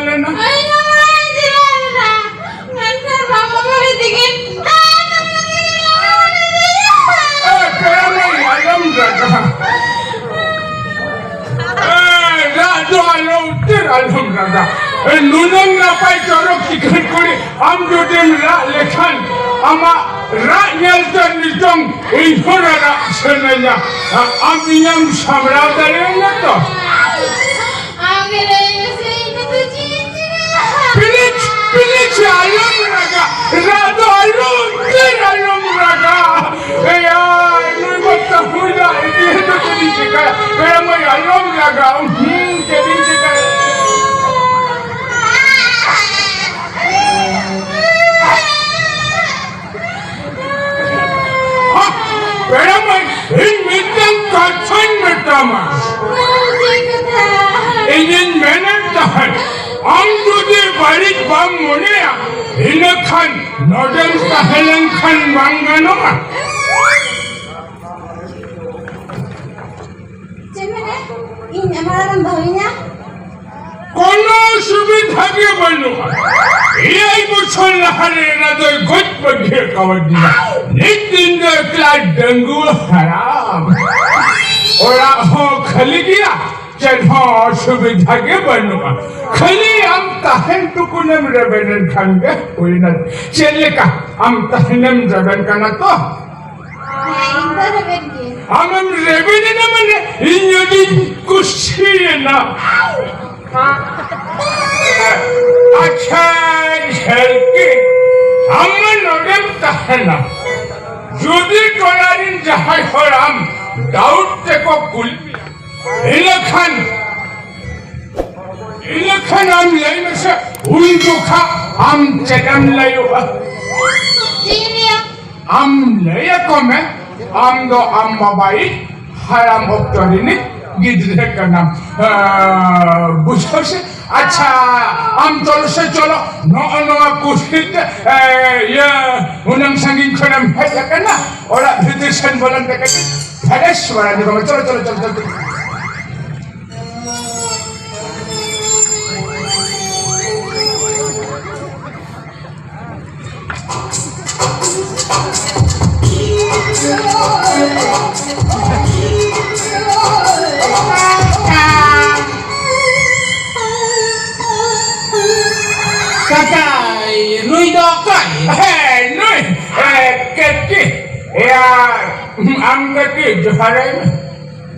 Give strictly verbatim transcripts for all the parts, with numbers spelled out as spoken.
ᱞᱮᱱᱟ᱾ ᱟᱭᱳ, ᱪᱮᱫᱟᱜ ᱮᱢ ᱨᱟᱜ? ᱢᱮᱱᱠᱷᱟᱱ ᱵᱟᱵᱟ ᱵᱟᱹᱲᱤᱡ ᱛᱮᱜᱮ᱾ ᱮ, ᱯᱮᱲᱟ ᱢᱟᱹᱭ, ᱟᱞᱚᱢ ᱨᱟᱜᱟ᱾ ᱮ, ᱨᱟᱜ ᱫᱚ ᱟᱞᱚ, ᱩᱛᱟᱹᱨ ᱟᱞᱚᱢ ᱨᱟᱜᱟ᱾ ᱮ, ᱱᱩᱱᱟᱹᱝ ᱱᱟᱯᱟᱭ ᱪᱚᱨᱚᱠ ᱪᱤᱠᱟᱹᱲ ᱠᱩᱲᱤ, ᱟᱢ ᱡᱩᱫᱤᱢ ᱨᱟᱜ ᱞᱮᱠᱷᱟᱱ ᱟᱢᱟᱜ ᱨᱟᱜ ᱧᱮᱞᱛᱮ ᱱᱤᱛᱚᱝ ᱤᱧ ᱦᱚᱸ ᱨᱟᱨᱟᱜ ᱥᱟᱱᱟᱧᱟ᱾ ᱟ-, ᱟᱢ ᱤᱧᱮᱢ ᱥᱟᱢᱵᱲᱟᱣ ᱫᱟᱲᱮᱭᱟᱹᱧᱟ ᱛᱚ? ᱟᱢ ᱜᱮ ᱞᱟᱹᱭ ᱢᱮᱥᱮ, ᱤᱧ ᱫᱚ ᱪᱮᱫ ᱤᱧ ᱪᱤᱠᱟᱹᱭᱟ? ᱯᱤᱞᱤᱪ, ᱯᱤᱞᱤᱪ, ᱟᱞᱚᱢ ᱨᱟᱜᱟ, ᱨᱟᱜ ᱫᱚ ᱟᱞᱚᱢ, ᱪᱮᱫ ᱟᱞᱚᱢ ᱨᱟᱜᱟ᱾ ᱮᱭᱟ, ᱱᱩᱭ ᱢᱟ ᱛᱟᱹᱦᱩᱭᱟ, ᱤᱫᱤ ᱦᱚᱴᱚ ᱠᱟᱹᱫᱤᱧ ᱪᱤᱠᱟᱹᱭᱟ? ᱯᱮᱲᱟ ᱢᱟᱹᱭ, ᱟᱞᱚᱢ ᱨᱟᱜᱟ᱾ ᱦᱩᱸ, ᱪᱮᱫ ᱤᱧ ᱪᱤᱠᱟᱹᱭᱟ? ᱦᱟ, ᱯᱮᱲᱟ ᱢᱟᱹᱭ, ᱤᱧ ᱢᱤᱫᱴᱟᱝ ᱠᱟᱛᱷᱟᱧ ᱢᱮᱛᱟᱢᱟ᱾ ᱪᱮᱫ ᱠᱟᱛᱷᱟ? ᱤᱧᱤᱧ ᱢᱮᱱᱮᱫ ᱛᱟᱦᱮᱸᱫ, ᱟᱢ ᱡᱩᱫᱤ ᱵᱟᱹᱲᱤᱡ ᱵᱟᱢ ᱢᱚᱱᱮᱭᱟ, ᱤᱱᱟᱹ ᱠᱷᱟᱱ ᱱᱚᱰᱮᱢ ᱛᱟᱦᱮᱸ ᱞᱮᱱ ᱠᱷᱟᱱ ᱵᱟᱝ ᱜᱟᱱᱚᱜᱼᱟ? ᱪᱮᱫ ᱢᱮᱱᱮᱫ? ᱤᱧ ᱮᱢᱟᱨᱟᱢ ᱫᱚᱦᱚᱭᱤᱧᱟ? ᱠᱳᱱᱳ ᱥᱩᱵᱤᱫᱷᱟ ᱜᱮ ᱵᱟᱹᱱᱩᱜᱼᱟ᱾ ᱮᱭᱟᱭ ᱵᱚᱪᱷᱚᱨ ᱞᱟᱦᱟᱨᱮ ᱮᱨᱟ ᱫᱚᱭ ᱜᱚᱡ ᱵᱟᱹᱜᱤ ᱟᱠᱟᱣᱟᱫᱤᱧᱟ᱾ ᱱᱤᱛ ᱫᱤᱱ ᱫᱚ ᱮᱠᱞᱟ ᱰᱟᱺᱜᱩᱣᱟᱹ ᱦᱟᱲᱟᱢ᱾ ᱚᱲᱟᱜ ᱦᱚᱸ ᱠᱷᱟᱹᱞᱤ ᱜᱮᱭᱟ, ᱪᱮᱫ ᱦᱚᱸ ᱚᱥᱩᱵᱤᱫᱷᱟ ᱜᱮ ᱵᱟᱹᱱᱩᱜᱼᱟ᱾ ᱠᱷᱟᱹᱞᱤ ᱟᱢ ᱛᱟᱦᱮᱱ ᱴᱩᱠᱩᱱᱮᱢ ᱨᱮᱵᱮᱱ ᱮᱱ ᱠᱷᱟᱱ ᱜᱮ ᱦᱩᱭᱱᱟ᱾ ᱪᱮᱫ ᱞᱮᱠᱟ, ᱟᱢ ᱛᱟᱦᱮᱱᱮᱢ ᱨᱮᱵᱮᱱ ᱠᱟᱱᱟ ᱛᱚ? ᱦᱮᱸ, ᱤᱧ ᱫᱚ ᱨᱮᱵᱮᱱ ᱜᱮ᱾ ᱟᱢᱮᱢ ᱨᱮᱵᱮᱱ ᱮᱱᱟ ᱢᱟᱱᱮ ᱤᱧ ᱟᱹᱰᱤᱧ ᱠᱩᱥᱤᱭᱮᱱᱟ᱾ ᱟᱪᱪᱷᱟ, ᱡᱷᱟᱹᱞᱠᱤ, ᱟᱢ ᱢᱟ ᱱᱚᱰᱮᱢ ᱛᱟᱦᱮᱱᱟ᱾ ᱡᱩᱫᱤ ᱴᱚᱞᱟ ᱨᱤᱱ ᱡᱟᱦᱟᱸᱭ ᱦᱚᱲ ᱟᱢ doubt ᱛᱮᱠᱚ ᱠᱩᱞᱤ ᱢᱮᱭᱟ, ᱤᱱᱟᱹ ᱠᱷᱟᱱ, ᱤᱱᱟᱹ ᱠᱷᱟᱱ ᱟᱢ ᱞᱟᱹᱭ ᱢᱮᱥᱮ, ᱩᱱ ᱡᱚᱠᱷᱟ ᱟᱢ ᱪᱮᱫ ᱮᱢ ᱞᱟᱹᱭᱚᱜᱼᱟ? ᱪᱮᱫ ᱤᱧ ᱞᱟᱹᱭᱟ? ᱟᱢ ᱞᱟᱹᱭ ᱟᱠᱚ ᱢᱮ, ᱟᱢ ᱫᱚ ᱟᱢ ᱵᱟᱵᱟᱭᱤᱡ ᱦᱟᱲᱟᱢ ᱚᱠᱛᱚ ᱨᱤᱱᱤᱡ ᱜᱤᱫᱽᱨᱟᱹ ᱠᱟᱱᱟᱢ᱾ ᱟᱸ, ᱵᱩᱡᱷᱟᱹᱣ ᱥᱮ? ᱟᱪᱪᱷᱟ, ᱟᱢ ᱪᱚᱞᱚ ᱥᱮ ᱪᱚᱞᱚ, ᱱᱚᱜᱼᱚ ᱱᱚᱣᱟ ᱠᱩᱥᱤ ᱛᱮ, ᱮ, ᱤᱭᱟᱹ, ᱩᱱᱟᱹᱝ ᱥᱟᱺᱜᱤᱧ ᱠᱷᱚᱱᱮᱢ ᱦᱮᱡ ᱟᱠᱟᱱᱟ, ᱚᱲᱟᱜ ᱵᱷᱤᱛᱤᱨ ᱥᱮᱱ ᱵᱚᱞᱚᱱ ᱛᱮ ᱠᱟᱹᱴᱤᱡ fresh ᱵᱟᱲᱟ ᱧᱚᱜᱚᱜ ᱢᱮ᱾ ᱪᱚᱞᱚ, ᱪᱚᱞᱚ, ᱪᱚᱞᱚ, ᱪᱚᱞᱚ᱾ ᱠᱟᱠᱟᱭ, ᱱᱩᱭ ᱫᱚ ᱚᱠᱚᱭ? ᱦᱮᱸ, ᱱᱩᱭ, ᱮ, ᱠᱟᱹᱠᱤ᱾ ᱮᱭᱟ, ᱟᱢ ᱠᱟᱹᱠᱤ, ᱡᱚᱦᱟᱨᱟᱭ ᱢᱮ᱾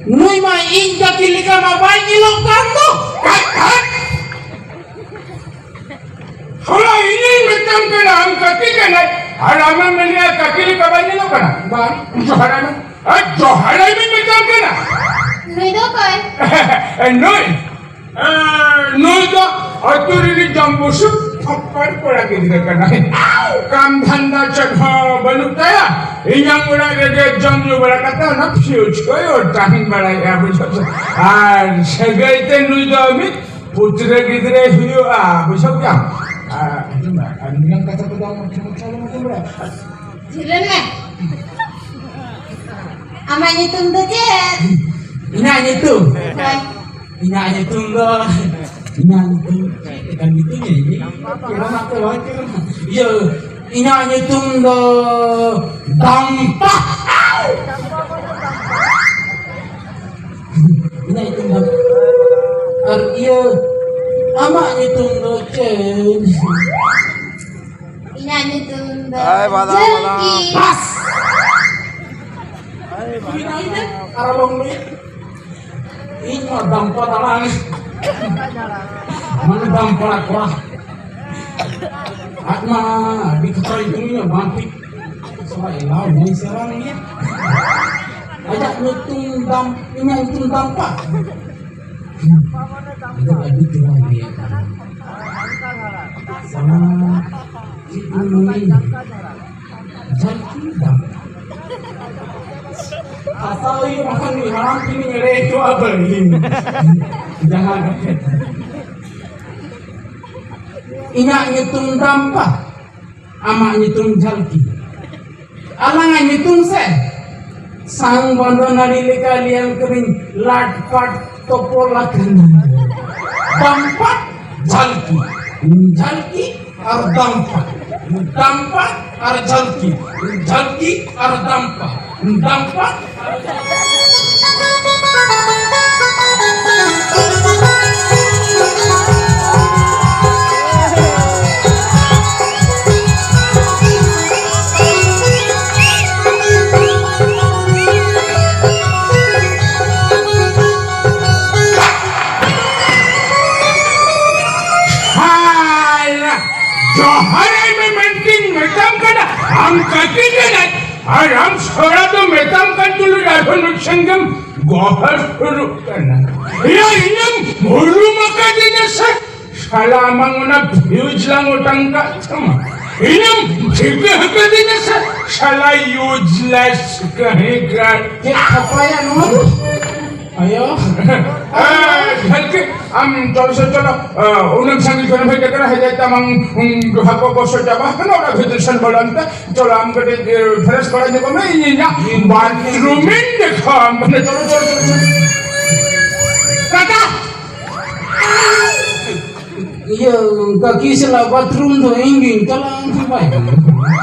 ᱱᱩᱭ ᱢᱟ ᱤᱧ ᱠᱟᱹᱠᱤ ᱞᱮᱠᱟ ᱢᱟ ᱵᱟᱭ ᱧᱮᱞᱚᱜ ᱠᱟᱱ ᱫᱚ᱾ ᱠᱟᱠᱟ! ᱦᱳᱭ, ᱤᱧᱤᱧ ᱢᱮᱛᱟᱢ ᱠᱟᱱᱟ, ᱟᱢ ᱠᱟᱹᱠᱤ ᱠᱟᱱᱟᱭ, ᱟᱨ ᱟᱢᱮᱢ ᱢᱮᱱᱮᱜᱼᱟ ᱠᱟᱹᱠᱤ ᱞᱮᱠᱟ ᱵᱟᱭ ᱧᱮᱞᱚᱜ ᱠᱟᱱᱟ? ᱵᱟᱝ, ᱡᱚᱦᱟᱨᱟᱭ ᱢᱮ᱾ ᱟᱨ ᱡᱚᱦᱟᱨᱟᱭ ᱢᱮᱧ ᱢᱮᱛᱟᱢ ᱠᱟᱱᱟ᱾ ᱱᱩᱭ ᱫᱚ ᱚᱠᱚᱭ? ᱱᱩᱭ? ᱮ, ᱱᱩᱭ ᱫᱚ ᱟᱹᱛᱩ ᱨᱤᱱᱤᱡ ᱡᱚᱢ ᱵᱩᱥᱩᱵ ᱯᱷᱚᱠᱠᱚᱲ ᱠᱚᱲᱟ ᱜᱤᱫᱽᱨᱟᱹ ᱠᱟᱱᱟᱭ᱾ ᱠᱟᱢ ᱫᱷᱟᱱᱫᱟ ᱪᱮᱫ ᱦᱚᱸ ᱵᱟᱹᱱᱩᱜ ᱛᱟᱭᱟ᱾ ᱤᱧᱟᱹᱜ ᱚᱲᱟᱜ ᱨᱮᱜᱮ ᱡᱚᱢ ᱧᱩ ᱵᱟᱲᱟ ᱠᱟᱛᱮ ᱚᱱᱟ ᱯᱷᱤᱭᱩᱡᱽ ᱠᱚᱭ ᱚᱴᱟᱝ ᱵᱟᱲᱟᱭᱮᱜᱼᱟ, ᱵᱩᱡᱷᱟᱹᱣ ᱥᱮ᱾ ᱟᱨ ᱥᱟᱹᱜᱟᱹᱭ ᱛᱮ ᱱᱩᱭ ᱫᱚ ᱢᱤᱫ ᱯᱩᱛᱨᱟᱹ ᱜᱤᱫᱽᱨᱟᱹᱭ ᱦᱩᱭᱩᱜᱼᱟ, ᱵᱩᱡᱷᱟᱹᱣ ᱠᱮᱫᱟᱢ? ᱟᱨ ᱟᱸᱡᱚᱢ ᱢᱮ, ᱟᱨ ᱱᱤᱭᱟᱹ ᱠᱟᱛᱷᱟ ᱠᱚᱫᱚ ᱟᱢ ᱴᱷᱮᱱ ᱠᱷᱚᱱ ᱟᱞᱚᱢ ᱟᱸᱡᱚᱢ ᱵᱟᱲᱟᱭᱟ᱾ ᱡᱷᱤᱞᱟᱹᱱ ᱢᱮ᱾ ᱟᱢᱟᱜ ᱧᱩᱛᱩᱢ ᱫᱚ ᱪᱮᱫ? ᱤᱧᱟᱹᱜ ᱧᱩᱛᱩᱢ? ᱦᱳᱭ᱾ ᱤᱧᱟᱹᱜ ᱧᱩᱛᱩᱢ ᱫᱚ, ᱤᱧᱟᱹᱜ ᱧᱩᱛᱩᱢ, ᱪᱮᱫ ᱞᱮᱠᱟᱱ ᱧᱩᱛᱩᱢ ᱤᱧ? ᱤᱭᱟᱹ, ᱤᱧᱟᱹᱜ ᱧᱩᱛᱩᱢ ᱫᱚ ᱫᱟᱢᱯᱟ᱾ ᱤᱧᱟᱹᱜ ᱧᱩᱛᱩᱢ ᱫᱚ, ᱟᱨ ᱤᱭᱟᱹ, ᱟᱢᱟᱜ ᱧᱩᱛᱩᱢ ᱫᱚ ᱪᱮᱫ? ᱤᱧᱟᱹᱜ ᱧᱩᱛᱩᱢ ᱫᱚ ᱟᱭ ᱵᱟᱫᱟ, ᱵᱟᱫᱟ᱾ ᱡᱷᱟᱹᱞᱠᱤ᱾ ᱵᱟᱥ! ᱦᱩᱭᱱᱟ, ᱦᱩᱭᱱᱟ᱾ ᱟᱨ ᱟᱞᱚᱢ ᱞᱟᱹᱭᱟ᱾ ᱤᱧ ᱢᱟ ᱫᱟᱢᱯᱟ ᱫᱟᱲᱟᱝ᱾ ᱢᱟᱱᱮ ᱫᱟᱢᱯᱟᱲᱟ ᱠᱚᱲᱟ᱾ ᱟᱡ ᱢᱟ ᱟᱹᱰᱤ ᱠᱷᱟᱛᱨᱟ ᱧᱩᱛᱩᱢ ᱤᱧ ᱢᱟ ᱵᱟᱝ ᱴᱷᱤᱠ᱾ ᱥᱟᱞᱟ ᱮᱞᱟᱣ ᱧᱮᱞ ᱥᱮᱨᱟ ᱜᱮᱭᱟ᱾ ᱟᱡᱟᱜ ᱧᱩᱛᱩᱢ ᱫᱟᱢ, ᱤᱧᱟᱹᱜ ᱧᱩᱛᱩᱢ ᱫᱟᱢᱯᱟ᱾ ᱟᱫᱚ ᱟᱹᱰᱤ ᱪᱮᱦᱨᱟ ᱜᱮᱭᱟ᱾ ᱥᱟᱞᱟ ᱪᱮᱫ ᱠᱚ ᱢᱮᱱᱟ? ᱡᱷᱟᱹᱞᱠᱤ ᱫᱟᱢ᱾ ᱦᱟᱥᱟ ᱦᱩᱭᱩᱜ ᱵᱟᱠᱷᱟᱱ ᱱᱩᱭ ᱦᱟᱲᱟᱢ ᱠᱤᱱ ᱮᱲᱮ ᱦᱚᱪᱚᱣᱟ ᱵᱟᱹᱲᱤ᱾ ᱡᱟᱦᱟᱸ ᱠᱟᱛᱷᱟ᱾ ᱤᱧᱟᱹᱜ ᱧᱩᱛᱩᱢ ᱫᱟᱢᱯᱟ, ᱟᱢᱟᱜ ᱧᱩᱛᱩᱢ ᱡᱷᱟᱹᱞᱠᱤ᱾ ᱟᱞᱟᱝᱟᱜ ᱧᱩᱛᱩᱢ ᱥᱮ ᱥᱟᱝ ᱵᱟᱸᱫᱚ ᱱᱟᱹᱲᱤ ᱞᱮᱠᱟ ᱞᱤᱭᱟᱝ ᱠᱟᱹᱱᱟᱹᱧ ᱞᱟᱴ ᱯᱟᱴ ᱛᱚᱯᱚᱞ ᱟᱠᱟᱱᱟ᱾ ᱫᱟᱢᱯᱟ, ᱡᱷᱟᱹᱞᱠᱤ, ᱡᱷᱟᱹᱞᱠᱤ ᱟᱨ ᱫᱟᱢᱯᱟ, ᱫᱟᱢᱯᱟ ᱟᱨ ᱡᱷᱟᱹᱞᱠᱤ, ᱡᱷᱟᱹᱞᱠᱤ ᱟᱨ ᱫᱟᱢᱯᱟ, ᱫᱟᱢᱯᱟ ᱟᱨ ᱡᱷᱟᱹᱞᱠᱤ᱾ ᱜᱚᱦᱟᱨᱟᱭ ᱢᱮ ᱢᱮᱱᱛᱮᱧ ᱢᱮᱛᱟᱢ ᱠᱟᱱᱟ, ᱟᱢ ᱠᱟᱹᱴᱤᱡ ᱠᱟᱱᱟ, ᱟᱨ ᱟᱢ ᱥᱚᱲᱟ ᱫᱚ ᱢᱮᱛᱟᱢ ᱠᱟᱱ ᱛᱩᱞᱩᱡ ᱟᱨᱦᱚᱸ ᱱᱩᱭ ᱥᱮᱱ ᱜᱮᱢ ᱜᱚᱦᱟᱨ ᱥᱩᱨᱩᱜ ᱠᱟᱱᱟ᱾ ᱮᱭᱟ, ᱤᱧᱮᱢ ᱵᱩᱨᱩᱢ ᱟᱠᱟᱫᱤᱧᱟ ᱥᱮ? ᱥᱟᱞᱟ, ᱟᱢᱟᱝ ᱚᱱᱟ ᱯᱷᱤᱭᱩᱡᱽ ᱞᱟᱝ ᱚᱴᱟᱝ ᱠᱟᱜ ᱛᱟᱢᱟ᱾ ᱤᱧᱮᱢ ᱴᱷᱤᱠᱟᱹ ᱟᱠᱟᱫᱤᱧᱟ ᱥᱮ? ᱥᱟᱞᱟ, ᱤᱭᱩᱡᱽᱞᱮᱥ ᱠᱟᱹᱦᱤ ᱠᱟᱨ᱾ ᱪᱮᱫ ᱠᱷᱟᱯᱨᱟᱭᱟ ᱱᱚᱣᱟ ᱫᱚ? ᱟᱭᱳ᱾ ᱮ, ᱡᱷᱟᱹᱞᱠᱤ, ᱟᱢ ᱪᱚᱞ ᱥᱮ ᱪᱚᱞᱚ, ᱮ, ᱩᱱᱟᱹᱜ ᱥᱟᱺᱜᱤᱧ ᱠᱷᱚᱱ ᱦᱮᱡ ᱟᱠᱟᱱᱟ, ᱦᱮᱡ ᱟᱭ ᱛᱟᱢ, ᱟᱢ, ᱩᱢ, ᱦᱟᱹᱠᱩ ᱠᱚ ᱥᱚᱡᱟ ᱵᱟᱦᱟ ᱠᱟᱱᱟ, ᱚᱱᱟ ᱵᱷᱤᱛᱤᱨ ᱥᱮᱱ ᱵᱚᱞᱚᱱ ᱛᱮ, ᱪᱚᱞᱚ, ᱟᱢ ᱠᱟᱹᱴᱤᱡ, ᱮ, ᱯᱷᱨᱮᱥ ᱵᱟᱲᱟ ᱧᱚᱜᱚᱜ ᱢᱮ, ᱤᱧ ᱤᱧᱟᱹᱜ ᱵᱟᱛᱷᱨᱩᱢ ᱤᱧ ᱫᱮᱠᱷᱟᱣᱟᱢ ᱠᱟᱱᱟ, ᱪᱚᱞᱚ, ᱪᱚᱞᱚ, ᱪᱚᱞᱚ, ᱪᱚᱞᱚ᱾ ᱠᱟᱠᱟ! ᱤᱭᱟᱹ, ᱠᱟᱹᱠᱤ ᱥᱟᱞᱟᱜ ᱵᱟᱛᱷᱨᱩᱢ ᱫᱚ ᱤᱧ ᱜᱤᱧ ᱪᱟᱞᱟᱜᱼᱟ, ᱩᱱᱠᱩ ᱵᱟᱭ ᱜᱟᱱᱚᱜᱼᱟ᱾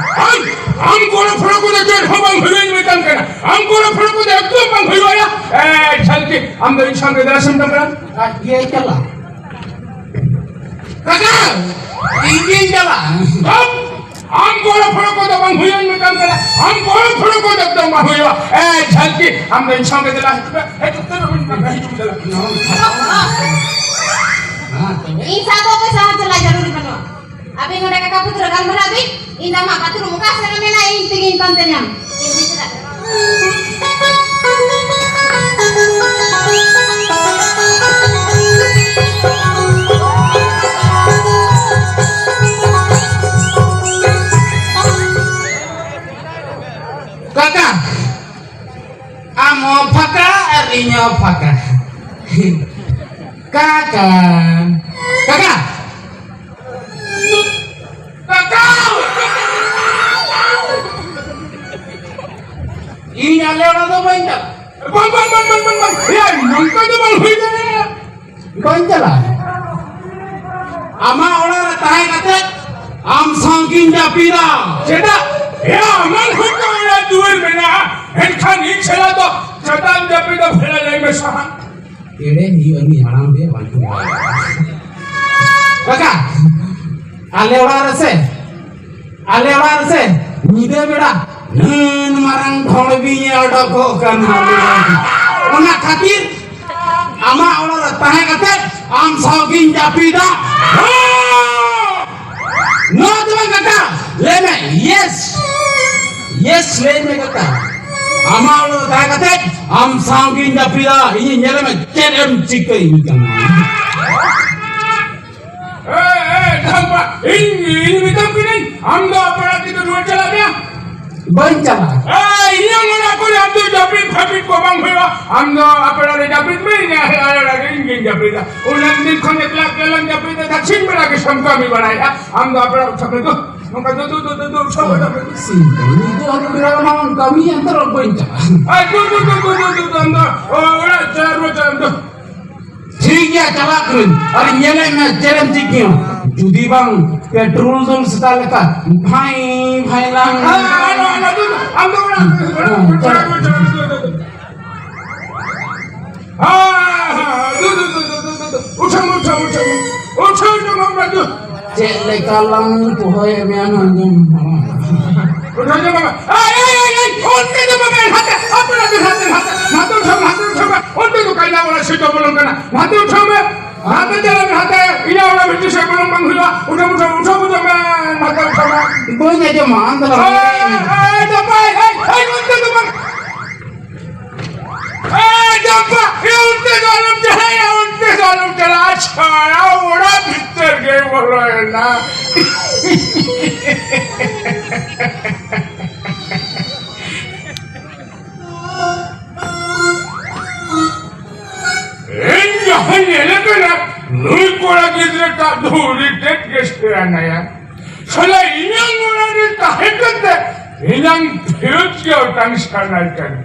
ᱟᱢ, ᱟᱢ ᱠᱚᱲᱟ ᱯᱷᱚᱲᱟ ᱠᱚᱫᱚ ᱪᱮᱫ ᱦᱚᱸ ᱵᱟᱝ ᱦᱩᱭᱩᱜᱼᱟ, ᱤᱧ ᱢᱮᱛᱟᱢ ᱠᱟᱱᱟ᱾ ᱟᱢ ᱠᱚᱲᱟ ᱯᱷᱚᱲᱟ ᱠᱚᱫᱚ ᱮᱠᱫᱚᱢ ᱵᱟᱝ ᱦᱩᱭᱩᱜᱼᱟ᱾ ᱮ, ᱡᱷᱟᱹᱞᱠᱤ, ᱟᱢ ᱫᱚ ᱤᱧ ᱥᱟᱶᱛᱮ ᱫᱮᱞᱟ ᱥᱮᱢ ᱛᱟᱢ ᱠᱟᱱᱟ? ᱟᱡ ᱜᱮ ᱪᱟᱞᱟᱜ᱾ ᱠᱟᱠᱟ, ᱤᱧ ᱜᱤᱧ ᱪᱟᱞᱟᱜᱼᱟ᱾ ᱟᱢ, ᱟᱢ ᱠᱚᱲᱟ ᱯᱷᱚᱲᱟ ᱠᱚᱫᱚ ᱵᱟᱝ ᱦᱩᱭᱩᱜᱼᱟ, ᱤᱧ ᱢᱮᱛᱟᱢ ᱠᱟᱱᱟ᱾ ᱟᱢ ᱠᱚᱲᱟ ᱯᱷᱚᱲᱟ ᱠᱚᱫᱚ ᱮᱠᱫᱚᱢ ᱵᱟᱝ ᱦᱩᱭᱩᱜᱼᱟ᱾ ᱮ, ᱡᱷᱟᱹᱞᱠᱤ, ᱟᱢ ᱫᱚ ᱤᱧ ᱥᱟᱶᱛᱮ ᱫᱮᱞᱟ, ᱦᱤᱡᱩᱜ ᱢᱮ, ᱦᱤᱡᱩᱜ ᱢᱮ, ᱦᱤᱡᱩᱜ ᱢᱮ, ᱫᱮᱞᱟ᱾ ᱦᱮᱸ, ᱛᱚᱵᱮ᱾ ᱤᱧ ᱥᱟᱶ ᱫᱚ ᱚᱠᱚᱭ ᱥᱟᱶ ᱦᱚᱸ ᱪᱟᱞᱟᱜ ᱡᱟᱹᱨᱩᱲ ᱵᱟᱹᱱᱩᱜᱼᱟ᱾ ᱟᱹᱵᱤᱱ ᱱᱚᱰᱮ ᱠᱟᱠᱟ ᱯᱩᱛᱨᱟᱹ ᱜᱟᱞᱢᱟᱨᱟᱣ ᱵᱤᱱ, ᱤᱧ ᱫᱚ ᱟᱢᱟᱜ ᱵᱟᱛᱷᱨᱩᱢ ᱚᱠᱟ ᱥᱮᱫ ᱨᱮ ᱢᱮᱱᱟᱜᱼᱟ, ᱤᱧ ᱛᱮᱜᱮᱧ ᱯᱟᱱᱛᱮ ᱧᱟᱢ᱾ ᱠᱟᱠᱟ, ᱟᱢ ᱦᱚᱸ ᱯᱷᱟᱸᱠᱟ ᱟᱨ ᱤᱧ ᱦᱚᱸ ᱯᱷᱟᱸᱠᱟ᱾ ᱠᱟᱠᱟ, ᱠᱟᱠᱟ, ᱠᱟᱠᱟ! ᱤᱧ ᱟᱞᱮ ᱚᱲᱟᱜ ᱫᱚ ᱵᱟᱹᱧ ᱪᱟᱞᱟᱜᱼᱟ᱾ ᱵᱟᱝ, ᱵᱟᱝ, ᱵᱟᱝ᱾ ᱮᱭᱟ, ᱱᱚᱝᱠᱟ ᱫᱚ ᱵᱟᱝ ᱦᱩᱭ ᱫᱟᱲᱮᱭᱟᱜᱼᱟ᱾ ᱵᱟᱹᱧ ᱪᱟᱞᱟᱜᱼᱟ᱾ ᱟᱢᱟᱜ ᱚᱲᱟᱜ ᱨᱮ ᱛᱟᱦᱮᱸ ᱠᱟᱛᱮ ᱟᱢ ᱥᱟᱶ ᱜᱤᱧ ᱡᱟᱹᱯᱤᱫᱟ᱾ ᱪᱮᱫᱟᱜ? ᱮᱭᱟ, ᱟᱢᱟᱝ ᱦᱚᱸᱛᱚ ᱚᱲᱟᱜ ᱫᱩᱣᱟᱹᱨ ᱢᱮᱱᱟᱜᱼᱟ, ᱮᱱᱠᱷᱟᱱ ᱤᱧ ᱪᱷᱟᱲᱟ ᱫᱚ ᱪᱮᱫᱟᱜ ᱮᱢ ᱡᱟᱹᱯᱤᱫᱟ? ᱵᱷᱮᱲᱟ ᱞᱟᱹᱭ ᱢᱮ ᱥᱟᱦᱟ᱾ ᱮᱲᱮ ᱦᱩᱭᱩᱜᱼᱟ, ᱩᱱᱤ ᱦᱟᱲᱟᱢ ᱜᱮ ᱵᱟᱝ ᱠᱚ ᱵᱟᱲᱟᱭᱟ᱾ ᱠᱟᱠᱟ, ᱟᱞᱮ ᱚᱲᱟᱜ ᱨᱮᱥᱮ, ᱟᱞᱮ ᱚᱲᱟᱜ ᱨᱮᱥᱮ ᱧᱤᱫᱟᱹ ᱵᱮᱲᱟ ᱱᱩᱱ ᱢᱟᱨᱟᱝ ᱰᱷᱚᱸᱰ ᱵᱤᱧ ᱮ ᱚᱰᱚᱠᱚᱜ ᱠᱟᱱᱟ᱾ ᱚᱱᱟ ᱠᱷᱟᱹᱛᱤᱨ ᱟᱢᱟᱜ ᱚᱲᱟᱜ ᱨᱮ ᱛᱟᱦᱮᱸ ᱠᱟᱛᱮ ᱟᱢ ᱥᱟᱶ ᱜᱤᱧ ᱡᱟᱹᱯᱤᱫᱟ᱾ ᱱᱚᱣᱟ ᱫᱚ ᱵᱟᱝ ᱠᱟᱠᱟ, ᱞᱟᱹᱭ ᱢᱮ, yes, yes, ᱞᱟᱹᱭ ᱢᱮ ᱠᱟᱠᱟ᱾ ᱟᱢᱟᱜ ᱚᱲᱟᱜ ᱨᱮ ᱛᱟᱦᱮᱸ ᱠᱟᱛᱮ ᱟᱢ ᱥᱟᱶ ᱜᱤᱧ ᱡᱟᱹᱯᱤᱫᱟ, ᱤᱧᱤᱧ ᱧᱮᱞ ᱢᱮ ᱪᱮᱫ ᱮᱢ ᱪᱤᱠᱟᱹᱧ ᱠᱟᱱᱟ᱾ ᱮ, ᱮ, ᱰᱷᱟᱢᱯᱟ, ᱤᱧ, ᱤᱧ ᱢᱮᱛᱟᱢ ᱠᱟᱹᱱᱟᱹᱧ, ᱟᱢ ᱫᱚ ᱟᱯᱮ ᱚᱲᱟᱜ ᱛᱮᱫᱚ ᱨᱩᱣᱟᱹᱲ ᱪᱟᱞᱟᱜ ᱢᱮ᱾ ᱵᱟᱹᱧ ᱪᱟᱞᱟᱜᱼᱟ᱾ ᱮ, ᱤᱧᱟᱹᱜ ᱚᱲᱟᱜ ᱠᱚᱨᱮ ᱟᱢ ᱫᱚ ᱡᱟᱹᱯᱤᱫ ᱯᱷᱟᱹᱯᱤᱫ ᱠᱚ ᱵᱟᱝ ᱦᱩᱭᱩᱜᱼᱟ᱾ ᱟᱢ ᱫᱚ ᱟᱯᱮ ᱚᱲᱟᱜ ᱨᱮ ᱡᱟᱹᱯᱤᱫ ᱢᱮ, ᱤᱧ ᱟᱞᱮ ᱚᱲᱟᱜ ᱨᱮ ᱤᱧ ᱜᱤᱧ ᱡᱟᱹᱯᱤᱫᱟ᱾ ᱩᱱᱟᱹᱜ ᱫᱤᱱ ᱠᱷᱚᱱ ᱮᱠᱞᱟ ᱮᱠᱞᱟ ᱞᱟᱝ ᱡᱟᱹᱯᱤᱫᱟ, ᱛᱟᱨᱟᱥᱤᱧ ᱵᱮᱲᱟ ᱜᱮ ᱥᱮᱢ ᱠᱟᱹᱢᱤ ᱵᱟᱲᱟᱭᱟ᱾ ᱟᱢ ᱫᱚ ᱟᱯᱮ ᱚᱲᱟᱜ ᱩᱴᱷᱟᱹᱜ ᱢᱮ ᱫᱩ᱾ ᱱᱚᱝᱠᱟ ᱫᱩ, ᱫᱩ, ᱫᱩ, ᱩᱴᱷᱟᱹᱜ ᱢᱮ, ᱩᱴᱷᱟᱹᱜ ᱢᱮ ᱫᱩ᱾ ᱥᱤᱧ ᱠᱟᱹᱢᱤ ᱫᱚ ᱟᱨ ᱵᱮᱲᱟ ᱢᱟ ᱠᱟᱹᱢᱤ ᱮᱱᱛᱮ ᱨᱮᱦᱚᱸ ᱵᱟᱹᱧ ᱪᱟᱞᱟᱜᱼᱟ᱾ ᱟᱭ, ᱫᱩ, ᱫᱩ, ᱫᱩ, ᱟᱢ ᱫᱚ, ᱚ, ᱚᱲᱟᱜ ᱪᱟᱞᱟᱜ ᱨᱩᱣᱟᱹᱲ ᱪᱟᱞᱟᱜ ᱟᱢ ᱫᱚ᱾ ᱴᱷᱤᱠ ᱜᱮᱭᱟ, ᱪᱟᱞᱟᱜ ᱠᱟᱹᱱᱟᱹᱧ᱾ ᱟᱨ ᱧᱮᱞᱮᱫ ᱢᱮ, ᱪᱮᱫ ᱮᱢ ᱪᱤᱠᱟᱹᱭᱟ? ᱡᱩᱫᱤ ᱵᱟᱝ ᱯᱮᱴᱨᱳᱞ ᱫᱩᱞ ᱥᱮᱛᱟ ᱞᱮᱠᱟ ᱵᱷᱟᱭ ᱵᱷᱟᱭ ᱞᱟᱝ᱾ ᱦᱮᱸ, ᱟᱞᱚ, ᱟᱞᱚ, ᱟᱞᱚ, ᱟᱢ ᱫᱚ ᱚᱲᱟᱜ, ᱚᱲᱟᱜ, ᱦᱮᱸ, ᱚᱲᱟᱜ, ᱪᱟᱞᱟᱜ᱾ ᱚᱲᱟᱜ, ᱚᱲᱟᱜ, ᱚᱲᱟᱜ, ᱚᱲᱟᱜ᱾ ᱦᱮᱸ, ᱦᱮᱸ, ᱦᱮᱸ, ᱫᱩ, ᱫᱩ, ᱫᱩ, ᱫᱩ, ᱫᱩ, ᱫᱩ, ᱫᱩ᱾ ᱩᱴᱷᱟᱹᱣ, ᱩᱴᱷᱟᱹᱣ, ᱩᱴᱷᱟᱹᱣ, ᱩᱴᱷᱟᱹᱣ, ᱩᱴᱷᱟᱹᱣ, ᱩᱴᱷᱟᱹᱣ, ᱩᱴᱷᱟᱹᱣ, ᱩᱴᱷᱟᱹᱣ᱾ ᱪᱮᱫ ᱞᱮᱠᱟ ᱞᱟᱝ ᱯᱚᱦᱚᱭᱮᱫ ᱢᱮᱭᱟ ᱱᱚᱣᱟ ᱫᱚ᱾ ᱩᱴᱷᱟᱹᱣ ᱫᱚ ᱵᱟᱝᱟ᱾ ᱮᱭ, ᱮᱭ, ᱮᱭ, ᱮᱭ, ᱚᱱᱛᱮ ᱫᱚ ᱵᱟᱝᱟ, ᱱᱟᱛᱮ, ᱦᱟᱯᱮ, ᱱᱟᱛᱮ, ᱱᱟᱛᱮ, ᱱᱟᱛᱮ, ᱱᱟᱛᱮ ᱩᱴᱷᱟᱹᱣ, ᱱᱟᱛᱮ ᱩᱴᱷᱟᱹᱣ ᱢᱮ᱾ ᱚᱱᱛᱮ ᱫᱚ ᱠᱟᱭᱫᱟ ᱵᱟᱞᱟ ᱥᱮᱫ ᱫᱚ ᱵᱚᱞᱚᱱ ᱠᱟᱱᱟ᱾ ᱱᱟᱛᱮ ᱩᱴᱷᱟᱹᱣ ᱢᱮ᱾ ᱱᱟᱛᱮ ᱪᱟᱞᱟᱜ ᱢᱮ, ᱱᱟᱛᱮ᱾ ᱤᱧᱟᱹᱜ ᱚᱲᱟᱜ ᱵᱷᱤᱛᱤᱨ ᱥᱮᱫ ᱵᱚᱞᱚᱱ ᱵᱟᱝ ᱦᱩᱭᱩᱜᱼᱟ᱾ ᱩᱴᱷᱟᱹᱣ, ᱩᱴᱷᱟᱹᱣ, ᱩᱴᱷᱟᱹᱣ ᱜᱚᱫᱚᱜ ᱢᱮ᱾ ᱱᱟᱛᱮ ᱩᱴᱷᱟᱹᱣ ᱢᱮ᱾ ᱵᱟᱹᱧ ᱟᱸᱡᱚᱢᱟ, ᱟᱢ ᱫᱚ ᱮᱭ, ᱮᱭ, ᱮᱭ, ᱡᱟᱯᱟᱭ, ᱮᱭ, ᱮᱭ, ᱚᱱᱛᱮ ᱫᱚ ᱵᱟᱝ᱾ ᱮ, ᱡᱟᱢᱯᱟ, ᱮ, ᱚᱱᱛᱮ ᱫᱚ ᱟᱞᱚᱢ ᱪᱟᱞᱟᱜᱼᱟ, ᱚᱱᱛᱮ ᱫᱚ ᱟᱞᱚᱢ ᱪᱟᱞᱟᱜᱼᱟ, ᱪᱷᱟᱲᱟ ᱚᱲᱟᱜ ᱵᱷᱤᱛᱟᱹᱨ ᱜᱮ ᱵᱚᱞᱚᱭᱮᱱᱟ᱾ ᱤᱧ ᱡᱟᱦᱟᱸᱧ ᱧᱮᱞᱮ ᱠᱟᱱᱟ, ᱱᱩᱭ ᱠᱚᱲᱟ ᱜᱤᱫᱽᱨᱟᱹ ᱴᱟᱜ ᱫᱚ ᱟᱹᱰᱤ ᱛᱮᱫ ᱜᱮ ᱥᱮᱬᱟ ᱱᱟᱭᱟ᱾ ᱥᱟᱞᱟ ᱤᱧᱟᱝ ᱚᱲᱟᱜ ᱨᱮ ᱛᱟᱦᱮᱸ ᱠᱟᱛᱮ ᱤᱧᱟᱝ ᱯᱷᱤᱭᱩᱡᱽ ᱜᱮ ᱚᱴᱟᱝ ᱥᱟᱱᱟᱭ ᱠᱟᱱᱟ᱾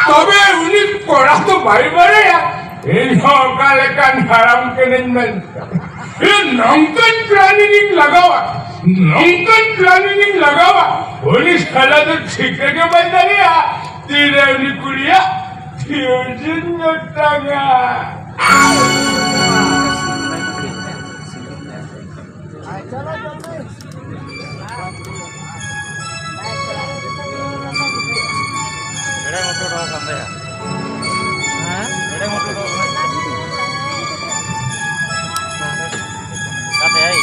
ᱛᱚᱵᱮ ᱩᱱᱤ ᱠᱚᱲᱟ ᱫᱚ ᱵᱟᱭ ᱵᱟᱲᱟᱭᱟ ᱤᱧ ᱦᱚᱸ ᱚᱠᱟ ᱞᱮᱠᱟᱱ ᱦᱟᱲᱟᱢ ᱠᱟᱹᱱᱟᱹᱧ ᱢᱮᱱᱛᱮ᱾ ᱤᱧ ᱱᱚᱝᱠᱟᱱ planning ᱤᱧ ᱞᱟᱜᱟᱣᱟ, ᱱᱚᱝᱠᱟᱱ planning ᱤᱧ ᱞᱟᱜᱟᱣᱟ, ᱩᱱᱤ ᱥᱟᱞᱟ ᱫᱚ ᱴᱷᱤᱠᱟᱹ ᱜᱮ ᱵᱟᱭ ᱫᱟᱲᱮᱭᱟᱜᱼᱟ ᱛᱤᱨᱮ ᱩᱱᱤ ᱠᱩᱲᱤᱭᱟᱜ ᱯᱷᱤᱭᱩᱡᱽ ᱤᱧ ᱚᱴᱟᱝᱟ᱾ ᱦᱮᱸ? ᱚᱠᱟᱛᱮ ᱦᱮᱡ?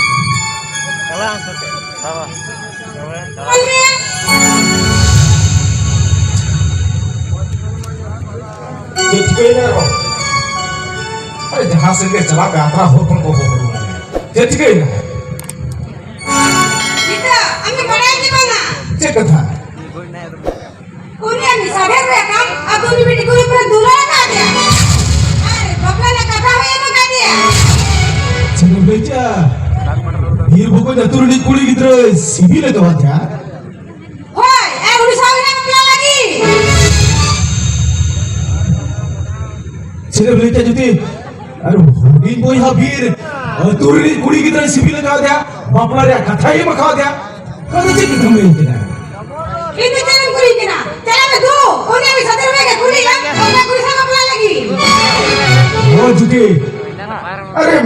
ᱪᱮᱫ ᱪᱤᱠᱟᱹᱭᱮᱱᱟ ᱟᱨᱚ? ᱟᱨᱮ, ᱡᱟᱦᱟᱸ ᱥᱮᱫ ᱜᱮ ᱪᱟᱞᱟᱜ ᱢᱮ, ᱟᱛᱨᱟ ᱦᱚᱲ ᱠᱷᱚᱱ ᱠᱚ ᱦᱚᱦᱚ ᱨᱩᱣᱟᱹᱲ ᱢᱮ᱾ ᱪᱮᱫ ᱪᱤᱠᱟᱹᱭᱮᱱᱟ? ᱱᱤᱛᱚᱜ ᱟᱢ ᱫᱚ ᱵᱟᱲᱟᱭ ᱜᱮ ᱵᱟᱝᱟ᱾ ᱪᱮᱫ ᱠᱟᱛᱷᱟ? ᱩᱱᱤ ᱟᱢ ᱥᱟᱵᱮᱨ ᱨᱮ ᱠᱟᱢ ᱟᱫᱚ ᱩᱱᱤ ᱢᱤᱫᱴᱤᱡ ᱠᱩᱲᱤ ᱦᱚᱯᱚᱱ ᱫᱩᱞᱟᱹᱲ ᱟᱠᱟᱫᱮᱭᱟ᱾ ᱟᱨ ᱵᱟᱯᱞᱟ ᱨᱮᱱᱟᱜ ᱠᱟᱛᱷᱟ ᱦᱩᱭ ᱟᱠᱟᱱ ᱜᱮᱭᱟ᱾ ᱪᱮᱫ ᱮᱢ ᱞᱟᱹᱭ ᱠᱮᱜᱼᱟ? ᱵᱤᱨ ᱵᱚᱠᱚᱧ ᱟᱹᱛᱩ ᱨᱤᱱᱤᱡ ᱠᱩᱲᱤ ᱜᱤᱫᱽᱨᱟᱹᱭ ᱥᱤᱵᱤᱞ ᱟᱠᱟᱫᱮᱭᱟ? ᱦᱳᱭ, ᱟᱨ ᱩᱱᱤ ᱥᱟᱶ ᱜᱮ ᱵᱟᱯᱞᱟ ᱞᱟᱹᱜᱤᱫ᱾ ᱪᱮᱫ ᱮᱢ ᱞᱟᱹᱭ ᱠᱮᱜᱼᱟ ᱡᱩᱫᱤ? ᱟᱨ ᱦᱩᱰᱤᱧ ᱵᱚᱭᱦᱟ ᱵᱤᱨ ᱟᱹᱛᱩ ᱨᱤᱱᱤᱡ ᱠᱩᱲᱤ ᱜᱤᱫᱽᱨᱟᱹᱭ ᱥᱤᱵᱤᱞ ᱟᱠᱟᱫᱮᱭᱟ, ᱵᱟᱯᱞᱟ ᱨᱮᱭᱟᱜ ᱠᱟᱛᱷᱟᱭ ᱮᱢ ᱟᱠᱟᱫᱮᱭᱟ? ᱟᱫᱚ ᱪᱮᱫ ᱠᱟᱛᱷᱟᱢ ᱞᱟᱹᱭ ᱠᱮᱫᱟ? ᱤᱧ ᱫᱚ ᱪᱮᱫ ᱮᱢ ᱠᱩᱞᱤᱧ ᱠᱟᱱᱟ? ᱪᱟᱞᱟᱜ ᱢᱮ ᱫᱩ, ᱩᱱᱤ ᱟᱢ ᱥᱟᱛᱮ ᱨᱮ ᱠᱩᱞᱤᱭᱟ, ᱚᱠᱟ ᱠᱩᱲᱤ ᱥᱟᱶ ᱵᱟᱯᱞᱟ ᱞᱟᱹᱜᱤᱫ? ᱚ ᱡᱩᱫᱤ, ᱟᱨᱮ,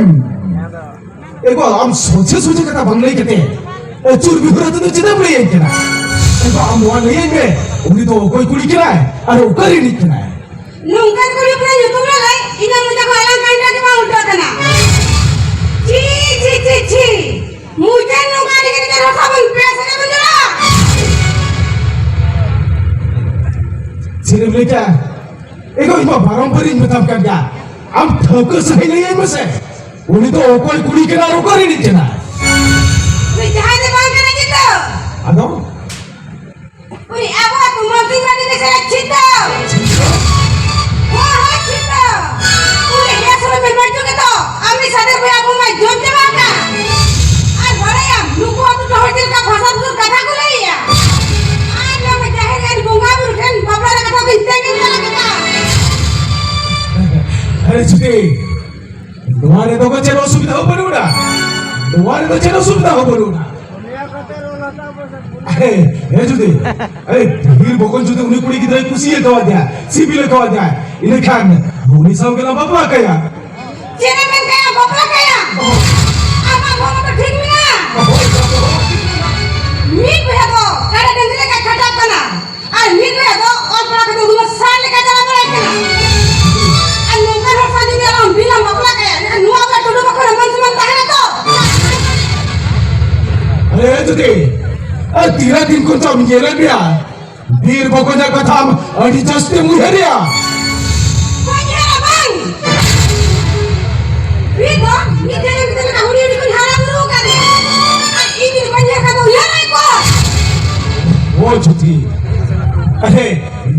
ᱮᱜᱳ, ᱟᱢ ᱥᱚᱡᱷᱮ ᱥᱚᱡᱷᱮ ᱠᱟᱛᱷᱟ ᱵᱟᱝ ᱞᱟᱹᱭ ᱠᱟᱛᱮ ᱟᱹᱪᱩᱨ ᱵᱤᱦᱩᱨ ᱟᱛᱮ ᱫᱚ ᱪᱮᱫᱟᱜ ᱮᱢ ᱞᱟᱹᱭᱟᱹᱧ ᱠᱟᱱᱟ? ᱮᱜᱳ, ᱟᱢ ᱱᱚᱣᱟ ᱞᱟᱹᱭᱟᱹᱧ ᱢᱮ, ᱩᱱᱤ ᱫᱚ ᱚᱠᱚᱭ ᱠᱩᱲᱤ ᱠᱟᱱᱟᱭ ᱟᱨ ᱚᱠᱟ ᱨᱤᱱᱤᱡ ᱠᱟᱱᱟᱭ? ᱱᱚᱝᱠᱟᱱ ᱠᱩᱲᱤ ᱦᱚᱯᱚᱱᱟᱜ ᱧᱩᱛᱩᱢ ᱞᱟᱹᱭ ᱤᱧᱟᱹᱜ ᱢᱚᱪᱟ ᱠᱷᱚᱱ ᱟᱞᱟᱝ ᱠᱟᱹᱦᱱᱤ ᱜᱮ ᱵᱟᱝ ᱩᱰᱩᱠ ᱟᱠᱟᱱᱟ᱾ ᱪᱷᱤ, ᱪᱷᱤ, ᱪᱷᱤ, ᱪᱷᱤ᱾ ᱢᱩᱪᱟᱹᱫ ᱱᱚᱝᱠᱟ ᱟᱹᱰᱤ ᱜᱟᱱ ᱨᱚᱥᱟ ᱵᱚᱱ ᱯᱮ ᱥᱮᱫ ᱵᱚᱱ ᱪᱟᱞᱟᱜᱼᱟ᱾ ᱪᱮᱫ ᱮᱢ ᱞᱟᱹᱭ ᱠᱮᱜᱼᱟ? ᱮᱜᱳ, ᱤᱧ ᱢᱟ ᱵᱟᱨᱚᱢᱵᱟᱨᱤᱧ ᱢᱮᱛᱟᱢ ᱠᱟᱱ ᱜᱮᱭᱟ, ᱟᱢ ᱴᱷᱟᱹᱣᱠᱟᱹ ᱥᱟᱹᱦᱤᱡ ᱞᱟᱹᱭᱟᱹᱧ ᱢᱮᱥᱮ, ᱩᱱᱤ ᱫᱚ ᱚᱠᱚᱭ ᱠᱩᱲᱤ ᱠᱟᱱᱟ ᱟᱨ ᱚᱠᱟ ᱨᱤᱱᱤᱡ ᱠᱟᱱᱟ? ᱩᱱᱤ ᱡᱟᱦᱟᱸᱭ ᱫᱚ ᱵᱟᱝ ᱠᱟᱱᱟ ᱠᱤᱱᱛᱩ᱾ ᱟᱫᱚ? ᱩᱱᱤ ᱟᱵᱚ ᱟᱹᱛᱩ ᱢᱚᱱᱛᱨᱤ ᱢᱟᱹᱱᱤ ᱨᱮ ᱪᱷᱤᱛᱟᱹ᱾ ᱦᱳᱭ, ᱦᱳᱭ, ᱪᱷᱤᱛᱟᱹ᱾ ᱩᱱᱤ ᱜᱮᱥ ᱨᱮ ᱢᱮᱱ ᱵᱟᱹᱪᱩᱜ ᱜᱮᱛᱚ, ᱟᱢ ᱢᱤᱫ ᱥᱟᱫᱮᱨ ᱵᱚᱭᱦᱟ ᱟᱵᱚ ᱢᱟ ᱡᱚᱢ ᱪᱟᱵᱟ ᱟᱠᱟᱫ᱾ ᱟᱨ ᱵᱟᱲᱟᱭᱟᱢ, ᱱᱩᱠᱩ ᱟᱹᱛᱩ ᱨᱮ ᱦᱚᱲ ᱪᱮᱫ ᱞᱮᱠᱟ ᱵᱷᱟᱥᱟ ᱵᱷᱩᱥᱟᱹ ᱠᱟᱛᱷᱟ ᱠᱚ ᱞᱟᱹᱭᱮᱜᱼᱟ᱾ ᱟᱨ ᱱᱚᱣᱟ ᱡᱟᱦᱮᱨ ᱜᱟᱲ ᱵᱚᱸᱜᱟ ᱵᱩᱨᱩ ᱴᱷᱮᱱ ᱵᱟᱯᱞᱟ ᱨᱮ ᱠᱟᱛᱷᱟ ᱠᱚ ᱤᱧ ᱛᱮᱜᱮᱧ ᱪᱟᱞᱟᱜ ᱠᱟᱱᱟ᱾ ᱟᱨᱮ ᱪᱷᱩᱴᱤ, ᱱᱚᱣᱟ ᱨᱮᱫᱚ ᱪᱮᱫ ᱚᱥᱩᱵᱤᱫᱷᱟ ᱦᱚᱸ ᱵᱟᱹᱱᱩᱜᱼᱟ᱾ ᱱᱚᱣᱟ ᱨᱮᱫᱚ ᱪᱮᱫ ᱚᱥᱩᱵᱤᱫᱷᱟ ᱦᱚᱸ ᱵᱟᱹᱱᱩᱜᱼᱟ᱾ ᱦᱮᱸ, ᱦᱮᱸ, ᱡᱩᱫᱤ, ᱮᱭ, ᱰᱷᱤᱨ ᱵᱚᱠᱚᱧ ᱡᱩᱫᱤ ᱩᱱᱤ ᱠᱩᱲᱤ ᱜᱤᱫᱽᱨᱟᱹᱭ ᱠᱩᱥᱤ ᱟᱠᱟᱣᱟᱫᱮᱭᱟ, ᱥᱤᱵᱤᱞ ᱟᱠᱟᱣᱟᱫᱮᱭᱟ, ᱤᱱᱟᱹᱠᱷᱟᱱ ᱩᱱᱤ ᱥᱟᱶ ᱜᱮᱞᱟᱝ ᱵᱟᱯᱞᱟ ᱠᱟᱭᱟ᱾ ᱪᱮᱫ ᱮᱢ ᱢᱮᱱ ᱠᱟᱭᱟ, ᱵᱟᱯᱞᱟ ᱠᱟᱭᱟ? ᱟᱢᱟᱜ ᱢᱚᱱ ᱫᱚ ᱴᱷᱤᱠ ᱢᱮᱱᱟᱜᱼᱟ? ᱢᱤᱫ ᱵᱚᱭᱦᱟ ᱫᱚ ᱠᱟᱰᱟ ᱰᱟᱹᱝᱨᱤ ᱞᱮᱠᱟ ᱠᱷᱟᱴᱟᱜ ᱠᱟᱱᱟ, ᱟᱨ ᱢᱤᱫ ᱵᱚᱭᱦᱟ ᱫᱚ ᱚᱞ ᱯᱟᱲᱦᱟᱣ ᱠᱟᱛᱮ ᱩᱱᱟᱹᱜ ᱥᱟᱞ ᱞᱮᱠᱟ ᱫᱟᱬᱟ ᱵᱟᱲᱟᱭ ᱠᱟᱱᱟ᱾ ᱟᱨ ᱱᱚᱝᱠᱟᱱ ᱦᱚᱲ ᱥᱟᱶ ᱡᱩᱫᱤ ᱟᱞᱟᱝ ᱵᱤᱞᱟᱝ ᱵᱟᱯᱞᱟ ᱠᱟᱭᱟ, ᱮᱱᱠᱷᱟᱱ ᱱᱚᱣᱟ ᱟᱵᱚ ᱴᱩᱰᱩ ᱵᱟᱠᱷᱳᱞ ᱨᱮ ᱢᱟᱹᱱ ᱥᱚᱢᱢᱟᱱ ᱛᱟᱦᱮᱱᱟ ᱛᱚ? ᱟᱨ ᱛᱤᱱᱟᱹᱜ ᱫᱤᱱ ᱠᱷᱚᱱ ᱪᱚᱢ ᱧᱮᱞᱮᱫ ᱢᱮᱭᱟ, ᱵᱤᱨ ᱵᱚᱠᱚᱧᱟᱜ ᱠᱟᱛᱷᱟᱢ ᱟᱹᱰᱤ ᱡᱟᱹᱥᱛᱤᱢ ᱩᱭᱦᱟᱹᱨᱮᱜᱼᱟ᱾ ᱵᱟᱹᱧ ᱩᱭᱦᱟᱹᱨᱟ ᱵᱟᱝ᱾ ᱵᱤᱨ ᱫᱚ ᱢᱤᱫ ᱡᱟᱭᱜᱟ ᱨᱮ ᱛᱟᱦᱮᱸ ᱠᱟᱱᱟ, ᱦᱩᱰᱤᱧ ᱦᱩᱰᱤᱧ ᱠᱷᱚᱱ ᱦᱟᱨᱟ ᱵᱩᱨᱩ ᱟᱠᱟᱱ᱾ ᱟᱨ ᱤᱧ ᱡᱩᱫᱤ ᱵᱟᱹᱧ ᱩᱭᱦᱟᱹᱨ ᱠᱷᱟᱱ ᱫᱚ ᱩᱭᱦᱟᱹᱨᱟᱭ ᱠᱚ᱾ ᱳ ᱡᱩᱛᱤ, ᱟᱨᱮ,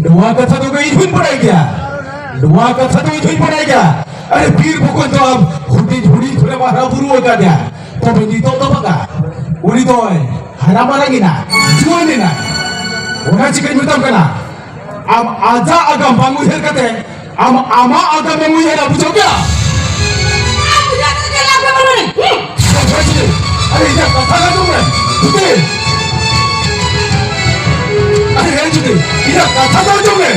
ᱱᱚᱣᱟ ᱠᱟᱛᱷᱟ ᱫᱚ ᱤᱧ ᱦᱚᱸᱧ ᱵᱟᱲᱟᱭ ᱜᱮᱭᱟ᱾ ᱱᱚᱣᱟ ᱠᱟᱛᱷᱟ ᱫᱚ ᱤᱧ ᱦᱚᱸᱧ ᱵᱟᱲᱟᱭ ᱜᱮᱭᱟ᱾ ᱟᱨᱮ, ᱵᱤᱨ ᱵᱚᱠᱚᱧ ᱫᱚ ᱟᱢ ᱦᱩᱰᱤᱧ ᱦᱩᱰᱤᱧ ᱠᱷᱚᱱᱮᱢ ᱦᱟᱨᱟ ᱵᱩᱨᱩ ᱟᱠᱟᱫᱮᱭᱟ᱾ ᱛᱚᱵᱮ ᱱᱤᱛᱚᱜ ᱫᱚ ᱵᱟᱝᱟ, ᱩᱱᱤ ᱫᱚᱭ ᱦᱟᱨᱟ ᱢᱟᱨᱟᱝ ᱮᱱᱟ, ᱡᱩᱣᱟᱹᱱ ᱮᱱᱟ᱾ ᱚᱱᱟ ᱪᱤᱠᱟᱹᱧ ᱢᱮᱛᱟᱢ ᱠᱟᱱᱟ, ᱟᱢ ᱟᱡᱟᱜ ᱟᱜᱟᱢ ᱵᱟᱝ ᱩᱭᱦᱟᱹᱨ ᱠᱟᱛᱮ ᱟᱢ ᱟᱢᱟᱜ ᱟᱜᱟᱢ ᱮᱢ ᱩᱭᱦᱟᱹᱨᱟ, ᱵᱩᱡᱷᱟᱹᱣ ᱠᱮᱫᱟ? ᱟᱢ ᱵᱩᱡᱷᱟᱹᱣ ᱠᱟᱛᱮ ᱪᱮᱫ ᱞᱟᱵᱷ ᱢᱮ? ᱦᱩᱸ᱾ ᱟᱨᱮ, ᱤᱧᱟᱹᱜ ᱠᱟᱛᱷᱟ ᱫᱚ ᱟᱸᱡᱚᱢ ᱢᱮ, ᱡᱩᱛᱤ᱾ ᱟᱨᱮ, ᱦᱮᱸ, ᱡᱩᱛᱤ, ᱤᱧᱟᱹᱜ ᱠᱟᱛᱷᱟ ᱫᱚ ᱟᱸᱡᱚᱢ ᱢᱮ᱾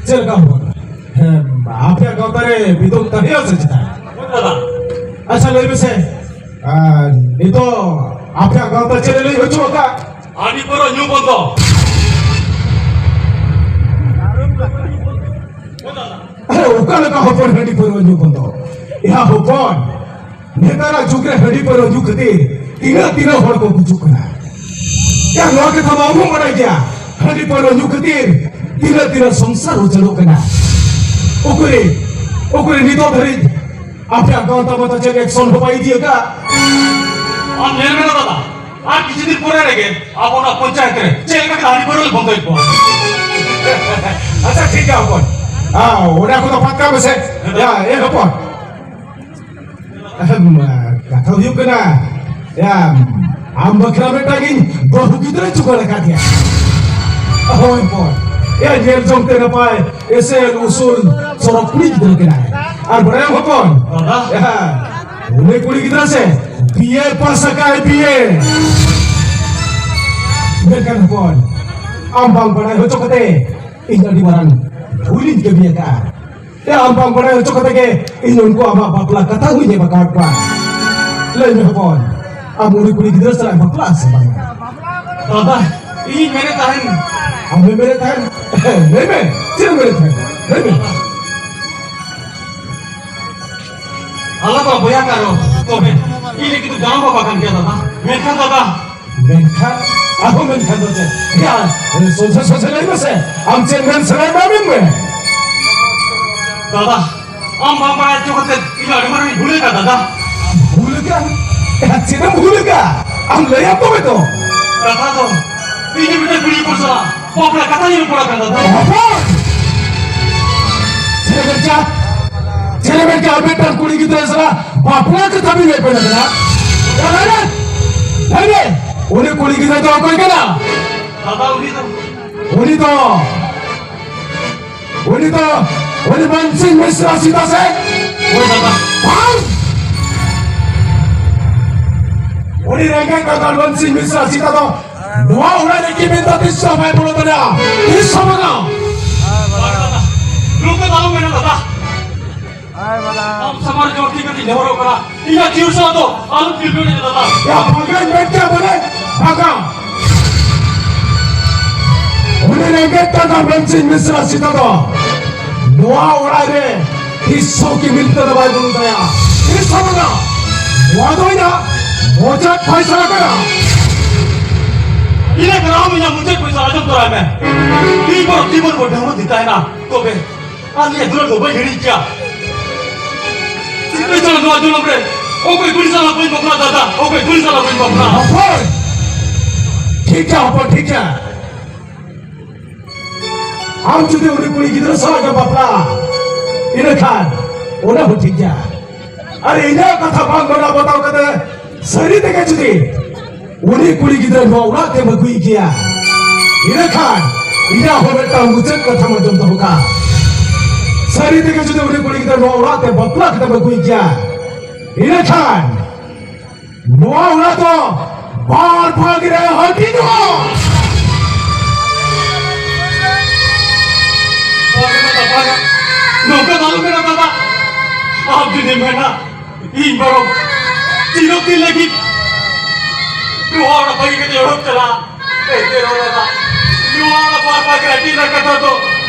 ᱪᱮᱫ ᱞᱮᱠᱟ ᱦᱚᱯᱚᱱ? ᱦᱮᱸ, ᱟᱯᱮᱭᱟᱜ ᱜᱟᱶᱛᱟ ᱨᱮ ᱵᱤᱫᱚᱢ ᱛᱟᱦᱮᱸᱭᱟ ᱥᱮ ᱪᱮᱛᱟ? ᱟᱪᱪᱷᱟ, ᱞᱟᱹᱭ ᱢᱮᱥᱮ, ᱟᱨ ᱱᱤᱛᱚᱜ ᱟᱯᱮᱭᱟᱜ ᱜᱟᱶᱛᱟ ᱪᱮᱫ ᱮ ᱞᱟᱹᱭ ᱦᱚᱪᱚ ᱟᱠᱟᱫ? ᱦᱟᱺᱰᱤ ᱯᱟᱹᱣᱨᱟᱹ ᱧᱩ ᱵᱚᱱᱫᱚ᱾ ᱟᱨᱮ, ᱚᱠᱟ ᱞᱮᱠᱟ ᱦᱚᱯᱚᱱ ᱦᱟᱺᱰᱤ ᱯᱟᱹᱣᱨᱟᱹ ᱧᱩ ᱵᱚᱱᱫᱚ? ᱮᱭᱟ ᱦᱚᱯᱚᱱ, ᱱᱮᱛᱟᱨᱟᱜ ᱡᱩᱜᱽ ᱨᱮ ᱦᱟᱺᱰᱤ ᱯᱟᱹᱣᱨᱟᱹ ᱧᱩ ᱠᱷᱟᱹᱛᱤᱨ ᱛᱤᱱᱟᱹᱜ ᱛᱤᱱᱟᱹᱜ ᱦᱚᱲ ᱠᱚ ᱜᱩᱡᱩᱜ ᱠᱟᱱᱟ᱾ ᱮᱭᱟ, ᱱᱚᱣᱟ ᱠᱟᱛᱷᱟ ᱢᱟ ᱟᱢ ᱦᱚᱸᱢ ᱵᱟᱲᱟᱭ ᱜᱮᱭᱟ, ᱦᱟᱺᱰᱤ ᱯᱟᱹᱣᱨᱟᱹ ᱧᱩ ᱠᱷᱟᱹᱛᱤᱨ ᱛᱤᱱᱟᱹᱜ ᱛᱤᱱᱟᱹᱜ ᱥᱚᱝᱥᱟᱨ ᱩᱡᱟᱹᱲᱚᱜ ᱠᱟᱱᱟ᱾ ᱚᱠᱚᱭ, ᱚᱠᱚᱭ ᱱᱤᱛᱚᱜ ᱫᱷᱟᱹᱨᱤᱡ ᱟᱯᱮᱭᱟᱜ ᱜᱟᱶᱛᱟ ᱢᱟᱛᱚ ᱪᱮᱫ action ᱦᱚᱸ ᱵᱟᱭ ᱤᱫᱤ ᱟᱠᱟᱫ? ᱟᱢ ᱧᱮᱞ ᱢᱮ ᱫᱟᱫᱟ, ᱟᱨ ᱠᱤᱪᱷᱩ ᱫᱤᱱ ᱯᱚᱨᱮ ᱨᱮᱜᱮ ᱟᱵᱚ ᱚᱱᱟ ᱯᱚᱧᱪᱟᱭᱮᱛ ᱨᱮ ᱪᱮᱫ ᱞᱮᱠᱟ ᱠᱟᱛᱮ ᱦᱟᱺᱰᱤ ᱯᱟᱹᱣᱨᱟᱹ ᱞᱮ ᱵᱚᱱᱫᱚᱭᱮᱫ ᱠᱚᱣᱟ᱾ ᱟᱪᱪᱷᱟ, ᱴᱷᱤᱠ ᱜᱮᱭᱟ ᱦᱚᱯᱚᱱ, ᱟᱸ, ᱚᱱᱟ ᱠᱚᱫᱚ ᱵᱟᱫ ᱠᱟᱜ ᱢᱮᱥᱮ᱾ ᱭᱟ, ᱮ ᱦᱚᱯᱚᱱ, ᱟᱦᱮᱢ, ᱠᱟᱛᱷᱟ ᱦᱩᱭᱩᱜ ᱠᱟᱱᱟ, ᱭᱟ, ᱟᱢ ᱵᱟᱠᱷᱨᱟ ᱢᱤᱫᱴᱟᱝ ᱤᱧ ᱵᱟᱹᱦᱩ ᱜᱤᱫᱽᱨᱟᱹᱧ ᱡᱚᱜᱟᱲ ᱟᱠᱟᱫᱮᱭᱟ᱾ ᱦᱳᱭ ᱦᱚᱯᱚᱱ, ᱭᱟ, ᱧᱮᱞ ᱡᱚᱝ ᱛᱮ ᱱᱟᱯᱟᱭ, ᱮᱥᱮᱞ ᱩᱥᱩᱞ ᱥᱚᱨᱚᱜ ᱠᱩᱲᱤ ᱜᱤᱫᱽᱨᱟᱹ ᱠᱟᱱᱟᱭ᱾ ᱟᱨ ᱵᱟᱲᱟᱭᱟᱢ ᱦᱚᱯᱚᱱ, ᱫᱟᱫᱟ᱾ ᱭᱟ, ᱩᱱᱤ ᱠᱩᱲᱤ ᱜᱤᱫᱽᱨᱟᱹ ᱥᱮ ᱵᱤ ᱮ ᱯᱟᱥ ᱟᱠᱟᱫ, ᱵᱤ ᱮ᱾ ᱢᱮᱱᱠᱷᱟᱱ ᱦᱚᱯᱚᱱ, ᱟᱢ ᱵᱟᱝ ᱵᱟᱲᱟᱭ ᱦᱚᱪᱚ ᱠᱟᱛᱮ ᱤᱧ ᱟᱹᱰᱤ ᱢᱟᱨᱟᱝ ᱵᱷᱩᱞᱤᱧ ᱠᱟᱹᱢᱤ ᱟᱠᱟᱫᱼᱟ᱾ ᱮ, ᱟᱢ ᱵᱟᱝ ᱵᱟᱲᱟᱭ ᱦᱚᱪᱚ ᱠᱟᱛᱮ ᱜᱮ ᱤᱧ ᱩᱱᱠᱩ ᱟᱢᱟᱜ ᱵᱟᱯᱞᱟ ᱠᱟᱛᱷᱟ ᱦᱚᱸᱧ ᱮᱢ ᱟᱠᱟᱫ ᱠᱚᱣᱟ᱾ ᱞᱟᱹᱭ ᱢᱮ ᱦᱚᱯᱚᱱ, ᱟᱢ ᱩᱱᱤ ᱠᱩᱲᱤ ᱜᱤᱫᱽᱨᱟᱹ ᱥᱟᱞᱟᱜ ᱮᱢ ᱵᱟᱯᱞᱟᱜᱼᱟ ᱥᱮ ᱵᱟᱝ? ᱫᱟᱫᱟ, ᱤᱧ ᱢᱮᱱᱮᱫ ᱛᱟᱦᱮᱱ᱾ ᱟᱢᱮᱢ ᱢᱮᱱᱮᱫ ᱛᱟᱦᱮᱱ? ᱞᱟᱹᱭ ᱢᱮ, ᱪᱮᱫ ᱮᱢ ᱢᱮᱱᱮᱫ ᱛᱟᱦᱮᱱ? ᱞᱟᱹᱭ ᱢᱮ᱾ ᱟᱞᱟᱝ ᱫᱚ ᱵᱚᱭᱦᱟ ᱠᱟᱱ ᱨᱮᱦᱚᱸ, ᱛᱚᱵᱮ ᱤᱧ ᱞᱟᱹᱜᱤᱫ ᱫᱚ ᱡᱟᱱᱟᱢ ᱵᱟᱵᱟ ᱠᱟᱱ ᱜᱮᱭᱟ ᱫᱟᱫᱟ᱾ ᱢᱮᱱᱠᱷᱟᱱ ᱫᱟᱫᱟ, ᱢᱮᱱᱠᱷᱟᱱ? ᱟᱨᱦᱚᱸ ᱢᱮᱱᱠᱷᱟᱱ ᱫᱚ ᱪᱮᱫ? ᱭᱟ, ᱥᱚᱡᱷᱮ ᱥᱚᱡᱷᱮ ᱞᱟᱹᱭ ᱢᱮᱥᱮ, ᱟᱢ ᱪᱮᱫ ᱢᱮᱱ ᱥᱟᱱᱟᱭᱮᱫ ᱢᱮᱭᱟ, ᱢᱮᱱ ᱢᱮ᱾ ᱫᱟᱫᱟ, ᱟᱢ ᱵᱟᱢ ᱵᱟᱲᱟᱭ ᱦᱚᱪᱚ ᱠᱟᱛᱮ ᱤᱧ ᱟᱹᱰᱤ ᱢᱟᱨᱟᱝ ᱤᱧ ᱵᱷᱩᱞ ᱟᱠᱟᱫ ᱫᱟᱫᱟ᱾ ᱵᱷᱩᱞ ᱟᱠᱟᱫ? ᱭᱟ, ᱪᱮᱫ ᱮᱢ ᱵᱷᱩᱞ ᱟᱠᱟᱫ? ᱟᱢ ᱞᱟᱹᱭᱟᱢ ᱛᱚᱵᱮ ᱛᱚ᱾ ᱠᱟᱛᱷᱟ ᱫᱚ, ᱤᱧ ᱢᱤᱫᱴᱮᱱ ᱠᱩᱲᱤ ᱦᱚᱯᱚᱱ ᱥᱟᱞᱟᱜ ᱵᱟᱯᱞᱟ ᱠᱟᱛᱷᱟ ᱧᱮᱞ ᱯᱚᱲᱟ ᱠᱟᱱ ᱫᱟᱫᱟ᱾ ᱦᱚᱯᱚᱱ! ᱪᱮᱫ ᱮᱢ ᱢᱮᱱ ᱠᱮᱫᱟ? ᱪᱮᱫ ᱮᱢ ᱢᱮᱱ ᱠᱮᱫᱟ? ᱟᱨ ᱢᱤᱫᱴᱟᱝ ᱠᱩᱲᱤ ᱜᱤᱫᱽᱨᱟᱹ ᱥᱟᱞᱟᱜ ᱵᱟᱯᱞᱟ ᱠᱟᱛᱷᱟ ᱵᱤᱱ ᱞᱟᱹᱭ ᱯᱮ ᱠᱟᱱᱟ? ᱞᱟᱹᱭ ᱢᱮ! ᱞᱟᱹᱭ ᱢᱮ! ᱩᱱᱤ ᱠᱩᱲᱤ ᱜᱤᱫᱽᱨᱟᱹ ᱫᱚ ᱚᱠᱚᱭ ᱠᱟᱱᱟ? ᱫᱟᱫᱟ, ᱩᱱᱤ ᱫᱚ, ᱩᱱᱤ ᱫᱚ, ᱩᱱᱤ ᱫᱚ, ᱩᱱᱤ ᱢᱟᱱᱥᱤᱝ ᱢᱤᱥᱨᱟ ᱥᱤᱫᱟ ᱥᱮ? ᱦᱳᱭ ᱫᱟᱫᱟ᱾ ᱵᱟᱝ! ᱩᱱᱤ ᱨᱮᱸᱜᱮᱡ ᱠᱟᱠᱟ ᱢᱟᱱᱥᱤᱝ ᱢᱤᱥᱨᱟ ᱥᱤᱫᱟ ᱫᱚ ᱱᱚᱣᱟ ᱚᱲᱟᱜ ᱨᱮ ᱠᱤ ᱢᱮᱱᱫᱟ ᱛᱤᱥ ᱦᱚᱸ ᱵᱟᱭ ᱵᱚᱞᱚ ᱫᱟᱲᱮᱭᱟᱜᱼᱟ᱾ ᱛᱤᱥ ᱦᱚᱸ ᱵᱟᱝᱟ᱾ ᱵᱟᱝ ᱫᱟᱫᱟ, ᱱᱚᱝᱠᱟ ᱫᱚ ᱟᱞᱚᱢ ᱢᱮᱱᱟ ᱫᱟᱫᱟ᱾ ᱟᱢ ᱥᱟᱢᱟᱝ ᱨᱮ ᱡᱚᱨ ᱛᱤ ᱠᱟᱛᱮ ᱱᱮᱦᱚᱨᱚᱜ ᱠᱟᱱᱟ, ᱤᱧᱟᱹᱜ ᱡᱤᱣᱤ ᱥᱟᱶ ᱫᱚ ᱟᱞᱚᱢ ᱠᱷᱤᱞᱰᱩᱲ ᱫᱟᱫᱟ᱾ ᱭᱟ, ᱵᱟᱝᱟᱧ ᱢᱮᱱ ᱠᱮᱫᱟ ᱵᱚᱞᱮ, ᱵᱟᱝᱟ᱾ ᱩᱱᱤ ᱨᱮᱸᱜᱮᱡ ᱠᱟᱠᱟ ᱢᱟᱱᱥᱤᱝ ᱢᱤᱥᱨᱟ ᱥᱤᱫᱟ ᱫᱚ ᱱᱚᱣᱟ ᱚᱲᱟᱜ ᱨᱮ ᱛᱤᱥ ᱦᱚᱸ ᱠᱤ ᱢᱤᱞᱛᱮ ᱫᱚ ᱵᱟᱭ ᱵᱚᱞᱚ ᱫᱟᱲᱮᱭᱟᱜᱼᱟ᱾ ᱛᱤᱥ ᱦᱚᱸ ᱵᱟᱝᱟ᱾ ᱱᱚᱣᱟ ᱫᱚ ᱤᱧᱟᱹᱜ ᱢᱩᱪᱟᱹᱫ ᱯᱷᱟᱭᱥᱟᱞᱟ ᱠᱟᱱᱟ᱾ ᱤᱱᱟᱹ ᱠᱷᱟᱱ ᱟᱢ ᱤᱧᱟᱹᱜ ᱢᱩᱪᱟᱹᱫ ᱯᱷᱟᱭᱥᱟᱞᱟ ᱟᱸᱡᱚᱢ ᱛᱚᱨᱟᱭ ᱢᱮ᱾ ᱤᱧ ᱵᱚᱨᱚᱝ ᱡᱤᱵᱚᱱ ᱵᱷᱳᱨ ᱰᱟᱹᱝᱜᱩᱣᱟᱹ ᱜᱮ ᱛᱟᱦᱮᱱᱟ, ᱛᱚᱵᱮ ᱟᱨ ᱱᱤᱭᱟᱹ ᱫᱩᱞᱟᱹᱲ ᱫᱚ ᱵᱟᱹᱧ ᱦᱤᱲᱤᱧ ᱠᱮᱭᱟ᱾ ᱥᱤᱠᱲᱤ ᱪᱟᱸᱫ ᱱᱚᱣᱟ ᱡᱚᱱᱚᱢ ᱨᱮ ᱚᱠᱚᱭ ᱠᱩᱲᱤ ᱥᱟᱞᱟᱜ ᱵᱟᱹᱧ ᱵᱟᱯᱞᱟ ᱫᱟᱫᱟ, ᱚᱠᱚᱭ ᱠᱩᱲᱤ ᱥᱟᱞᱟᱜ ᱵᱟᱹᱧ ᱵᱟᱯᱞᱟ᱾ ᱦᱚᱯᱚᱱ! ᱴᱷᱤᱠ ᱜᱮᱭᱟ ᱦᱚᱯᱚᱱ, ᱴᱷᱤᱠ ᱜᱮᱭᱟ᱾ ᱟᱢ ᱡᱩᱫᱤ ᱩᱱᱤ ᱠᱩᱲᱤ ᱜᱤᱫᱽᱨᱟᱹ ᱥᱟᱞᱟᱜ ᱜᱮ ᱵᱟᱯᱞᱟ, ᱤᱱᱟᱹᱠᱷᱟᱱ ᱚᱱᱟ ᱦᱚᱸ ᱴᱷᱤᱠ ᱜᱮᱭᱟ᱾ ᱟᱨ ᱤᱧᱟᱹᱜ ᱠᱟᱛᱷᱟ ᱵᱟᱝ ᱢᱟᱱᱟᱣ ᱵᱟᱛᱟᱣ ᱠᱟᱛᱮ ᱥᱟᱹᱨᱤ ᱛᱮᱜᱮ ᱡᱩᱫᱤ ᱩᱱᱤ ᱠᱩᱲᱤ ᱜᱤᱫᱽᱨᱟᱹ ᱱᱚᱣᱟ ᱚᱲᱟᱜ ᱛᱮᱢ ᱟᱹᱜᱩᱭᱮ ᱜᱮᱭᱟ, ᱤᱱᱟᱹᱠᱷᱟᱱ ᱤᱧᱟᱹᱜ ᱦᱚᱸ ᱢᱤᱫᱴᱟᱝ ᱢᱩᱪᱟᱹᱫ ᱠᱟᱛᱷᱟ ᱢᱟ ᱟᱸᱡᱚᱢ ᱫᱚᱦᱚ ᱠᱟᱜ᱾ ᱥᱟᱹᱨᱤ ᱛᱮᱜᱮ ᱡᱩᱫᱤ ᱩᱱᱤ ᱠᱩᱲᱤ ᱜᱤᱫᱽᱨᱟᱹ ᱱᱚᱣᱟ ᱚᱲᱟᱜ ᱛᱮ ᱵᱟᱯᱞᱟ ᱠᱟᱛᱮᱢ ᱟᱹᱜᱩᱭᱮ ᱜᱮᱭᱟ, ᱤᱱᱟᱹᱠᱷᱟᱱ ᱱᱚᱣᱟ ᱚᱲᱟᱜ ᱫᱚ ᱵᱟᱨ ᱵᱷᱟᱜᱽ ᱨᱮ ᱦᱟᱹᱴᱤᱧᱚᱜᱼᱟ᱾ ᱵᱟᱝᱟ ᱫᱟᱫᱟ, ᱵᱟᱝᱟ᱾ ᱱᱚᱝᱠᱟ ᱫᱚ ᱟᱞᱚᱢ ᱢᱮᱱᱟ ᱫᱟᱫᱟ᱾ ᱟᱢ ᱡᱩᱫᱤᱢ ᱢᱮᱱᱟ, ᱤᱧ ᱵᱚᱨᱚᱝ ᱪᱤᱨᱚᱫᱤᱱ ᱞᱟᱹᱜᱤᱫ ᱵᱟᱹᱜᱤ ᱠᱟᱛᱮ ᱚᱲᱟᱜ ᱪᱟᱞᱟᱜ᱾ ᱮᱱᱛᱮ ᱨᱮᱦᱚᱸ ᱫᱟᱫᱟ, ᱱᱚᱣᱟ ᱵᱟᱨ ᱵᱟᱨ ᱜᱟᱹᱰᱤ ᱨᱮᱱᱟᱜ ᱠᱟᱛᱷᱟ ᱫᱚ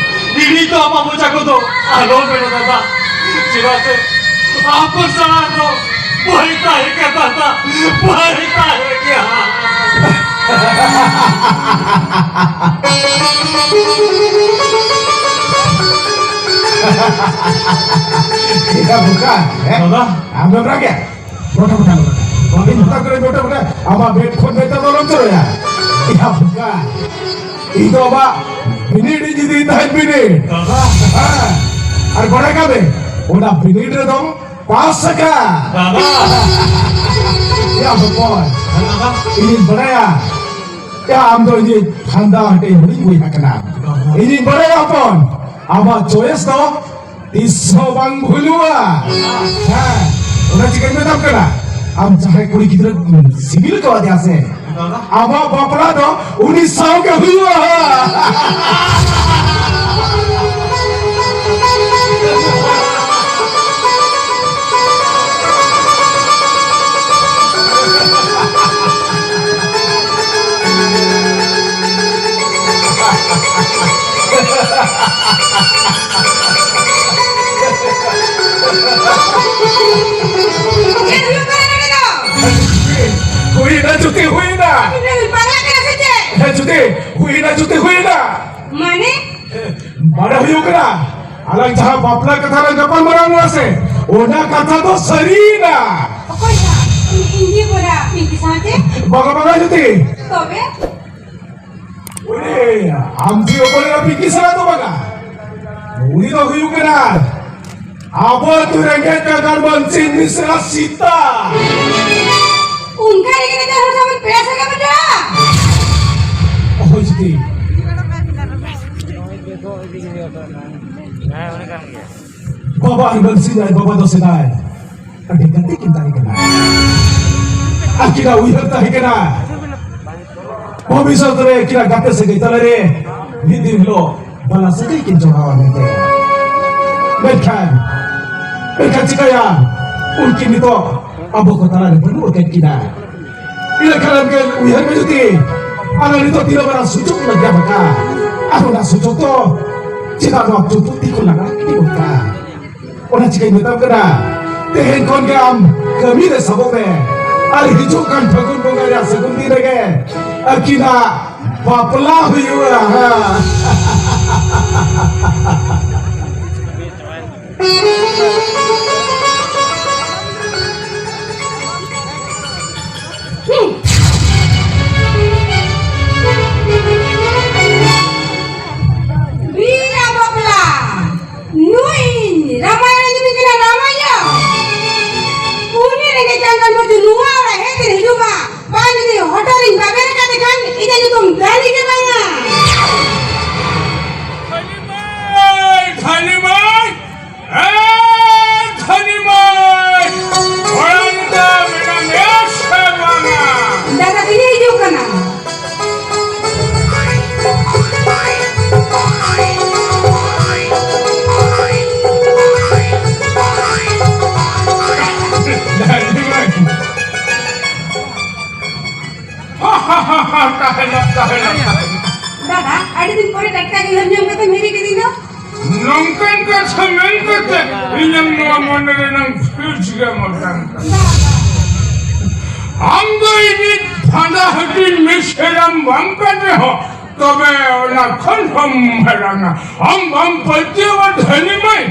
ᱦᱤᱲᱤᱧ ᱫᱚ ᱟᱢᱟᱜ ᱢᱚᱪᱟ ᱠᱚᱫᱚ ᱟᱞᱚᱢ ᱢᱮᱱᱟ ᱫᱟᱫᱟ᱾ ᱪᱮᱫᱟᱜ ᱥᱮ ᱟᱢ ᱠᱚ ᱥᱟᱞᱟᱜ ᱫᱚ ᱵᱟᱹᱧ ᱛᱟᱦᱮᱸ ᱠᱟᱱᱟ ᱫᱟᱫᱟ, ᱵᱟᱹᱧ ᱛᱟᱦᱮᱸ ᱠᱮᱭᱟ᱾ ᱮᱭᱟ ᱵᱚᱠᱟ, ᱦᱮᱸ? ᱫᱟᱫᱟ᱾ ᱟᱢ ᱫᱚ ᱨᱟᱜᱮ? ᱵᱚᱴᱟ, ᱵᱚᱴᱟ, ᱵᱚᱴᱟ᱾ ᱤᱧ ᱢᱮᱛᱟ ᱠᱚᱨᱮ ᱵᱚᱴᱟ, ᱵᱚᱴᱟ᱾ ᱟᱢᱟᱜ ᱵᱮᱰ ᱠᱷᱚᱱ ᱢᱮᱛᱟ ᱫᱚ ᱟᱞᱚᱢ ᱪᱚᱨᱚᱭᱟ᱾ ᱮᱭᱟ ᱵᱚᱠᱟ᱾ ᱤᱧ ᱫᱚ ᱟᱢᱟᱜ ᱵᱤᱱᱤᱰ ᱤᱧ ᱤᱫᱤᱭ ᱛᱟᱦᱮᱸᱫ, ᱵᱤᱱᱤᱰ᱾ ᱫᱟᱫᱟ᱾ ᱦᱮᱸ᱾ ᱟᱨ ᱵᱟᱲᱟᱭ ᱠᱟᱜ ᱢᱮ, ᱚᱱᱟ ᱵᱤᱱᱤᱰ ᱨᱮᱫᱚ ᱯᱟᱥ ᱟᱠᱟᱫ᱾ ᱫᱟᱫᱟ᱾ ᱮᱭᱟ ᱦᱚᱯᱚᱱ᱾ ᱫᱟᱫᱟ᱾ ᱤᱧᱤᱧ ᱵᱟᱲᱟᱭᱟ᱾ ᱮᱭᱟ, ᱟᱢ ᱫᱚ ᱤᱧᱤᱡ ᱯᱷᱟᱱᱫᱟ ᱦᱟᱹᱴᱤᱧ ᱦᱩᱰᱤᱧ ᱵᱚᱭᱦᱟ ᱠᱟᱱᱟ᱾ ᱫᱟᱫᱟ᱾ ᱤᱧᱤᱧ ᱵᱟᱲᱟᱭᱟ ᱦᱚᱯᱚᱱ, ᱟᱢᱟᱜ choice ᱫᱚ ᱛᱤᱥ ᱦᱚᱸ ᱵᱟᱝ ᱵᱷᱩᱞᱩᱜᱼᱟ᱾ ᱦᱮᱸ, ᱚᱱᱟ ᱪᱤᱠᱟᱹᱧ ᱢᱮᱛᱟᱢ ᱠᱟᱱᱟ, ᱟᱢ ᱡᱟᱦᱟᱸᱭ ᱠᱩᱲᱤ ᱜᱤᱫᱽᱨᱟᱹ ᱥᱤᱵᱤᱞ ᱠᱟᱣᱫᱮᱭᱟ ᱥᱮ, ᱫᱟᱫᱟ᱾ ᱟᱢᱟᱜ ᱵᱟᱯᱞᱟ ᱫᱚ ᱩᱱᱤ ᱥᱟᱶ ᱜᱮ ᱦᱩᱭᱩᱜᱼᱟ᱾ ᱪᱮᱫ ᱦᱩᱭᱩᱜ ᱠᱟᱱᱟ ᱱᱚᱰᱮ ᱫᱚ? ᱦᱩᱭᱱᱟ ᱡᱩᱛᱤ, ᱦᱩᱭᱱᱟ᱾ ᱤᱧ ᱫᱚᱧ ᱯᱟᱜᱞᱟ ᱠᱟᱱᱟ ᱥᱮ ᱪᱮᱫ? ᱦᱮᱸ ᱡᱩᱛᱤ, ᱦᱩᱭᱱᱟ ᱡᱩᱛᱤ, ᱦᱩᱭᱱᱟ᱾ ᱢᱟᱱᱮ? ᱢᱟᱱᱮ ᱦᱩᱭᱩᱜ ᱠᱟᱱᱟ, ᱟᱞᱟᱝ ᱡᱟᱦᱟᱸ ᱵᱟᱯᱞᱟ ᱠᱟᱛᱷᱟ ᱞᱟᱝ ᱜᱟᱯᱟᱞ ᱢᱟᱨᱟᱣ ᱞᱮᱱᱟ ᱥᱮ, ᱚᱱᱟ ᱠᱟᱛᱷᱟ ᱫᱚ ᱥᱟᱹᱨᱤᱭᱮᱱᱟ᱾ ᱚᱠᱚᱭ ᱥᱟᱶ? ᱤᱧ, ᱤᱧ ᱜᱮ ᱵᱚᱞᱟ, ᱯᱤᱝᱠᱤ ᱥᱟᱶᱛᱮ? ᱵᱟᱝᱟ, ᱵᱟᱝᱟ ᱡᱩᱛᱤ᱾ ᱛᱚᱵᱮ? ᱚᱨᱮ, ᱟᱢ ᱡᱮ ᱚᱠᱚᱭ ᱨᱮ ᱯᱤᱝᱠᱤ ᱥᱟᱞᱟᱜ ᱫᱚ ᱵᱟᱝᱟ᱾ ᱩᱱᱤ ᱫᱚ ᱦᱩᱭᱩᱜ ᱠᱟᱱᱟ ᱟᱵᱚ ᱟᱹᱛᱩ ᱨᱮᱸᱜᱮᱡ ᱱᱟᱜᱟᱨ ᱢᱟᱹᱱᱥᱤ ᱢᱤᱥᱨᱟ ᱥᱤᱛᱟ᱾ ᱚᱱᱠᱟ ᱨᱮᱜᱮ ᱱᱮᱛᱟᱨ ᱦᱚᱲ ᱥᱟᱶ ᱯᱮᱲᱟ ᱥᱟᱸᱜᱮ ᱵᱚᱱ ᱪᱟᱞᱟᱜᱼᱟ᱾ ᱦᱳᱭ ᱡᱩᱫᱤ᱾ ᱵᱟᱵᱟ ᱟᱨ ᱢᱟᱹᱱᱥᱤ ᱟᱡ ᱵᱟᱵᱟ ᱫᱚ ᱥᱮᱫᱟᱭ ᱟᱹᱰᱤ ᱜᱟᱛᱮ ᱠᱤᱱ ᱛᱟᱦᱮᱸ ᱠᱟᱱᱟ᱾ ᱟᱹᱠᱤᱱᱟᱜ ᱩᱭᱦᱟᱹᱨ ᱛᱟᱦᱮᱸ ᱠᱟᱱᱟ, ᱵᱷᱚᱵᱤᱥᱥᱚᱛ ᱨᱮ ᱟᱹᱠᱤᱱᱟᱜ ᱜᱟᱛᱮ ᱥᱟᱹᱜᱟᱹᱭ ᱛᱟᱞᱟᱨᱮ ᱢᱤᱫ ᱫᱤᱱ ᱦᱤᱞᱳᱜ ᱵᱟᱞᱟ ᱥᱟᱹᱜᱟᱹᱭ ᱠᱤᱱ ᱡᱚᱲᱟᱣᱟ ᱢᱮᱱᱛᱮ᱾ ᱢᱮᱱᱠᱷᱟᱱ, ᱢᱮᱱᱠᱷᱟᱱ ᱪᱤᱠᱟᱹᱭᱟ, ᱩᱱᱠᱤᱱ ᱱᱤᱛᱚᱜ ᱟᱵᱚ ᱠᱚ ᱛᱟᱞᱟᱨᱮ ᱵᱟᱹᱱᱩᱜ ᱟᱠᱟᱫ ᱠᱤᱱᱟ᱾ ᱤᱱᱟᱹ ᱠᱷᱟᱱ ᱜᱮ ᱩᱭᱦᱟᱹᱨ ᱢᱮ ᱡᱩᱫᱤ ᱟᱞᱮ ᱱᱤᱛᱚᱜ ᱛᱤᱱᱟᱹᱜ ᱢᱟᱨᱟᱝ ᱥᱩᱡᱳᱜᱽ ᱞᱮ ᱧᱟᱢ ᱟᱠᱟᱫ, ᱟᱨ ᱚᱱᱟ ᱥᱩᱡᱳᱜᱽ ᱫᱚ ᱪᱮᱫᱟᱜ ᱱᱚᱣᱟ ᱪᱩᱯᱩᱫ ᱛᱤ ᱠᱚ ᱞᱟᱜᱟ ᱤᱫᱤ ᱜᱚᱫ ᱠᱟᱜᱼᱟ? ᱚᱱᱟ ᱪᱤᱠᱟᱹᱧ ᱢᱮᱛᱟᱢ ᱠᱟᱱᱟ, ᱛᱮᱦᱮᱧ ᱠᱷᱚᱱ ᱜᱮ ᱟᱢ ᱠᱟᱹᱢᱤ ᱨᱮ ᱥᱟᱵᱚᱜ ᱢᱮ, ᱟᱨ ᱦᱤᱡᱩᱜ ᱠᱟᱱ ᱯᱷᱟᱹᱜᱩᱱ ᱵᱚᱸᱜᱟ ᱨᱮᱭᱟᱜ ᱥᱟᱹᱜᱩᱱ ᱫᱤᱱ ᱨᱮᱜᱮ ᱟᱹᱠᱤᱱᱟᱜ ᱵᱟᱯᱞᱟ ᱦᱩᱭᱩᱜᱼᱟ᱾ ᱵᱤᱱᱟ ᱵᱟᱯᱞᱟ᱾ ᱱᱩᱭ ᱨᱟᱢᱟᱭᱚᱱ ᱧᱩᱛᱩᱢ ᱠᱟᱱᱟ ᱨᱟᱢᱟᱭᱚᱱ᱾ ᱩᱱᱤ ᱨᱮᱸᱜᱮᱡ ᱪᱟᱸᱫᱟᱱ ᱢᱚᱡᱩ ᱱᱚᱣᱟ ᱚᱲᱟᱜ ᱦᱮᱡ ᱨᱮ ᱦᱤᱡᱩᱜ ᱢᱟ᱾ ᱵᱟᱝ ᱡᱩᱫᱤ ᱦᱚᱴᱚᱜ ᱨᱤᱧ ᱵᱟᱵᱮᱨ ᱟᱠᱟᱫᱮ ᱠᱷᱟᱱ ᱤᱧᱟᱹᱜ ᱧᱩᱛᱩᱢ ᱫᱟᱹᱞᱤ ᱜᱮ ᱵᱟᱝᱟ᱾ ᱫᱷᱟᱹᱱᱤ ᱢᱟᱹᱭ, ᱫᱷᱟᱹᱱᱤ ᱢᱟᱹᱭ, ᱮ ᱫᱷᱟᱹᱱᱤ ᱢᱟᱹᱭ, ᱚᱲᱟᱜ ᱨᱮᱫᱚ ᱢᱮᱱᱟᱢ ᱮ ᱥᱮ ᱵᱟᱝᱟ? ᱫᱟᱫᱟ ᱛᱤᱱᱟᱹᱜ ᱦᱤᱡᱩᱜ ᱠᱟᱱᱟ? ᱫᱷᱟᱹᱱᱤ ᱢᱟᱹᱭ᱾ ᱛᱟᱦᱮᱱᱟ, ᱛᱟᱦᱮᱱᱟ, ᱛᱟᱦᱮᱱᱟ᱾ ᱫᱟᱫᱟ, ᱟᱹᱰᱤ ᱫᱤᱱ ᱯᱚᱨᱮ ᱴᱟᱴᱠᱟ ᱜᱮ ᱩᱭᱦᱟᱹᱨ ᱧᱟᱢ ᱠᱟᱛᱮᱢ ᱦᱤᱨᱤ ᱠᱤᱫᱤᱧ ᱫᱚ᱾ ᱱᱚᱝᱠᱟᱱ ᱠᱟᱛᱷᱟ ᱢᱮᱱ ᱠᱟᱛᱮ ᱤᱧᱟᱹᱜ ᱱᱚᱣᱟ ᱢᱚᱱᱮ ᱨᱮᱱᱟᱝ fuse ᱜᱮ ᱢᱚᱴᱟᱝ ᱠᱟᱱᱟ᱾ ᱟᱢ ᱫᱚ ᱤᱧᱤᱡ ᱯᱷᱟᱸᱫᱟ ᱦᱟᱹᱴᱤᱧ ᱢᱤᱥᱮᱨᱟᱢ ᱵᱟᱝ ᱠᱟᱱ ᱨᱮᱦᱚᱸ, ᱛᱚᱵᱮ ᱚᱱᱟ ᱠᱷᱚᱱ ᱦᱚᱸᱢ ᱢᱟᱨᱟᱝᱟ᱾ ᱟᱢ ᱵᱟᱢ ᱯᱟᱹᱛᱭᱟᱹᱣᱟ ᱫᱷᱟᱹᱱᱤ ᱢᱟᱹᱭ,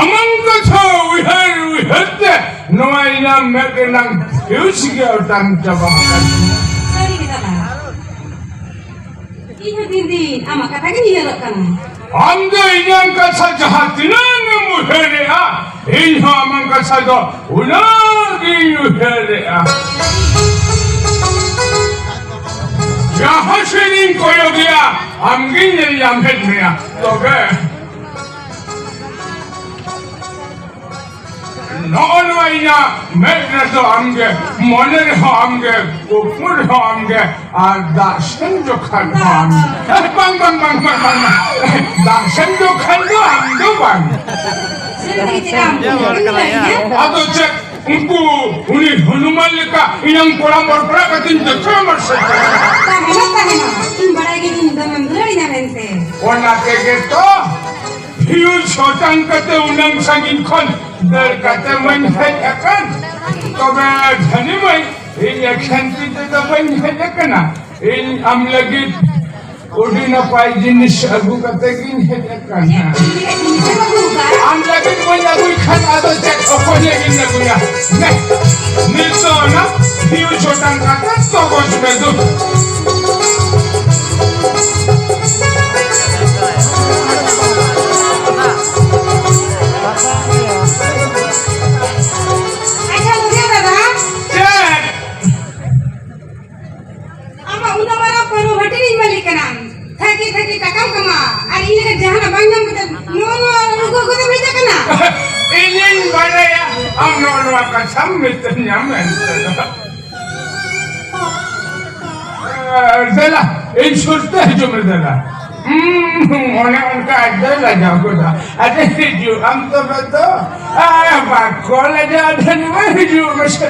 ᱟᱢᱟᱝ ᱠᱟᱛᱷᱟ ᱩᱭᱦᱟᱹᱨ ᱩᱭᱦᱟᱹᱨ ᱛᱮ ᱱᱚᱣᱟ ᱤᱧᱟᱹᱜ ᱢᱮᱫ ᱨᱮᱱᱟᱝ fuse ᱜᱮ ᱚᱴᱟᱝ ᱪᱟᱵᱟ ᱟᱠᱟᱱ ᱛᱤᱧᱟ᱾ ᱥᱟᱹᱨᱤ ᱜᱮ ᱫᱟᱫᱟ, ᱤᱧ ᱦᱚᱸ ᱫᱤᱱ ᱫᱤᱱ ᱟᱢᱟᱜ ᱠᱟᱛᱷᱟ ᱜᱤᱧ ᱩᱭᱦᱟᱹᱨᱚᱜ ᱠᱟᱱᱟ᱾ ᱟᱢ ᱫᱚ ᱤᱧᱟᱹᱝ ᱠᱟᱛᱷᱟ ᱡᱟᱦᱟᱸ ᱛᱤᱱᱟᱹᱜ ᱮᱢ ᱩᱭᱦᱟᱹᱨᱮᱜᱼᱟ, ᱤᱧ ᱦᱚᱸ ᱟᱢᱟᱝ ᱠᱟᱛᱷᱟ ᱫᱚ ᱩᱱᱟᱹᱜ ᱜᱤᱧ ᱩᱭᱦᱟᱹᱨᱮᱜᱼᱟ᱾ ᱡᱟᱦᱟᱸ ᱥᱮᱫ ᱤᱧ ᱠᱚᱭᱚᱜᱮᱜᱼᱟ, ᱟᱢᱜᱤᱧ ᱧᱮᱞ ᱧᱟᱢᱮᱫ ᱢᱮᱭᱟ᱾ ᱛᱚᱵᱮ ᱱᱚᱜᱼᱚ ᱱᱚᱣᱟ ᱤᱧᱟᱹᱜ ᱢᱮᱫ ᱨᱮᱫᱚ ᱟᱢᱜᱮ, ᱢᱚᱱᱮ ᱨᱮᱦᱚᱸ ᱟᱢᱜᱮ, ᱠᱩᱠᱢᱩ ᱨᱮᱦᱚᱸ ᱟᱢᱜᱮ, ᱟᱨ ᱫᱟᱜ ᱥᱮᱱ ᱡᱚᱠᱷᱟᱱ ᱦᱚᱸ ᱟᱢᱜᱮ᱾ ᱵᱟᱝ, ᱵᱟᱝ, ᱵᱟᱝ, ᱵᱟᱝ, ᱵᱟᱝ, ᱵᱟᱝ᱾ ᱫᱟᱜ ᱥᱮᱱ ᱡᱚᱠᱷᱟᱱ ᱫᱚ ᱟᱢ ᱫᱚ ᱵᱟᱝ᱾ ᱥᱮᱱ ᱛᱮᱜᱮ ᱪᱮᱫᱟᱜ ᱟᱢ ᱫᱚ? ᱟᱫᱚ ᱪᱮᱫ? ᱩᱱᱠᱩ, ᱩᱱᱤ ᱦᱚᱱᱩᱢᱟᱱ ᱞᱮᱠᱟ ᱤᱧᱟᱝ ᱠᱚᱲᱟ ᱢᱚᱨᱠᱚᱲᱟ ᱠᱟᱛᱮᱧ ᱫᱮᱠᱷᱟᱣ ᱟᱢᱟ ᱥᱮ? ᱛᱟᱦᱮᱱᱟ, ᱛᱟᱦᱮᱱᱟ᱾ ᱤᱧ ᱵᱟᱲᱟᱭ ᱜᱮ ᱤᱧ ᱫᱚᱢᱮᱢ ᱫᱩᱞᱟᱹᱲᱤᱧᱟ ᱢᱮᱱᱛᱮ᱾ ᱚᱱᱟ ᱛᱮᱜᱮ ᱛᱚ ᱯᱷᱤᱭᱩᱡᱽ ᱥᱚᱴᱟᱝ ᱠᱟᱛᱮ ᱩᱱᱟᱹᱝ ᱥᱟᱺᱜᱤᱧ ᱠᱷᱚᱱ ᱫᱟᱹᱲ ᱠᱟᱛᱮ ᱢᱟᱧ ᱦᱮᱡ ᱟᱠᱟᱱ᱾ ᱛᱚᱵᱮ ᱫᱷᱟᱹᱱᱤ ᱢᱟᱹᱭ, ᱤᱧ ᱮᱠᱷᱮᱱ ᱛᱤ ᱛᱮᱫᱚ ᱵᱟᱹᱧ ᱦᱮᱡ ᱟᱠᱟᱱᱟ᱾ ᱤᱧ ᱟᱢ ᱞᱟᱹᱜᱤᱫ ᱟᱹᱰᱤ ᱱᱟᱯᱟᱭ ᱡᱤᱱᱤᱥ ᱟᱹᱜᱩ ᱠᱟᱛᱮ ᱜᱤᱧ ᱦᱮᱡ ᱟᱠᱟᱱᱟ᱾ ᱪᱮᱫ ᱡᱤᱱᱤᱥ ᱮᱢ ᱟᱹᱜᱩ ᱟᱠᱟᱫ? ᱟᱢ ᱞᱟᱹᱜᱤᱫ ᱵᱟᱹᱧ ᱟᱹᱜᱩᱭ ᱠᱷᱟᱱ ᱟᱫᱚ ᱪᱮᱫ ᱚᱠᱚᱭ ᱞᱟᱹᱜᱤᱫ ᱤᱧ ᱟᱹᱜᱩᱭᱟ? ᱱᱮ, ᱱᱤᱛ ᱫᱚ ᱚᱱᱟ ᱯᱷᱤᱭᱩᱡᱽ ᱚᱴᱟᱝ ᱠᱟᱛᱮ ᱛᱚᱜᱚᱡ ᱢᱮ ᱫᱩ᱾ ᱟᱪᱪᱷᱟ, ᱞᱩᱜᱤᱭᱟᱹ ᱫᱟᱫᱟ᱾ ᱪᱮᱫ? ᱟᱢᱟᱜ ᱩᱱᱟᱹᱜ ᱢᱟᱨᱟᱝ ᱯᱟᱹᱣᱨᱟᱹ ᱵᱷᱟᱹᱴᱤ ᱨᱤᱧ ᱢᱟᱹᱞᱤ ᱠᱟᱱᱟ᱾ ᱛᱷᱟᱹᱠᱤ ᱛᱷᱟᱹᱠᱤ ᱴᱟᱠᱟᱢ ᱠᱟᱢᱟᱣᱟ ᱟᱨ ᱤᱧ ᱞᱮᱠᱟ ᱡᱟᱦᱟᱱᱟᱜ ᱵᱟᱝ ᱧᱟᱢ ᱠᱟᱛᱮ ᱱᱚᱣᱟ ᱱᱚᱣᱟ ᱨᱩᱜᱩ ᱟᱹᱜᱩ ᱫᱚᱢ ᱦᱮᱡ ᱟᱠᱟᱱᱟ? ᱤᱧᱤᱧ ᱵᱟᱰᱟᱭᱟ ᱟᱢ ᱱᱚᱜᱼᱚ ᱱᱚᱣᱟ ᱠᱟᱛᱷᱟᱢ ᱢᱮᱛᱟᱹᱧᱟ ᱢᱮᱱᱛᱮ᱾ ᱫᱮᱞᱟ, ᱤᱧ ᱥᱩᱨ ᱛᱮ ᱦᱤᱡᱩᱜ ᱢᱮ ᱫᱮᱞᱟ᱾ ᱦᱩᱸ, ᱚᱱᱮ ᱚᱱᱠᱟ ᱟᱡ ᱫᱚᱭ ᱞᱟᱡᱟᱣ ᱜᱚᱫᱟ᱾ ᱟᱨᱮ ᱦᱤᱡᱩᱜ ᱟᱢ ᱛᱚᱵᱮ ᱛᱚ᱾ ᱟᱨ ᱵᱟᱠᱚ ᱞᱟᱡᱟᱣ ᱫᱷᱟᱹᱱᱤ ᱢᱟ ᱦᱤᱡᱩᱜ ᱢᱮᱥᱮ᱾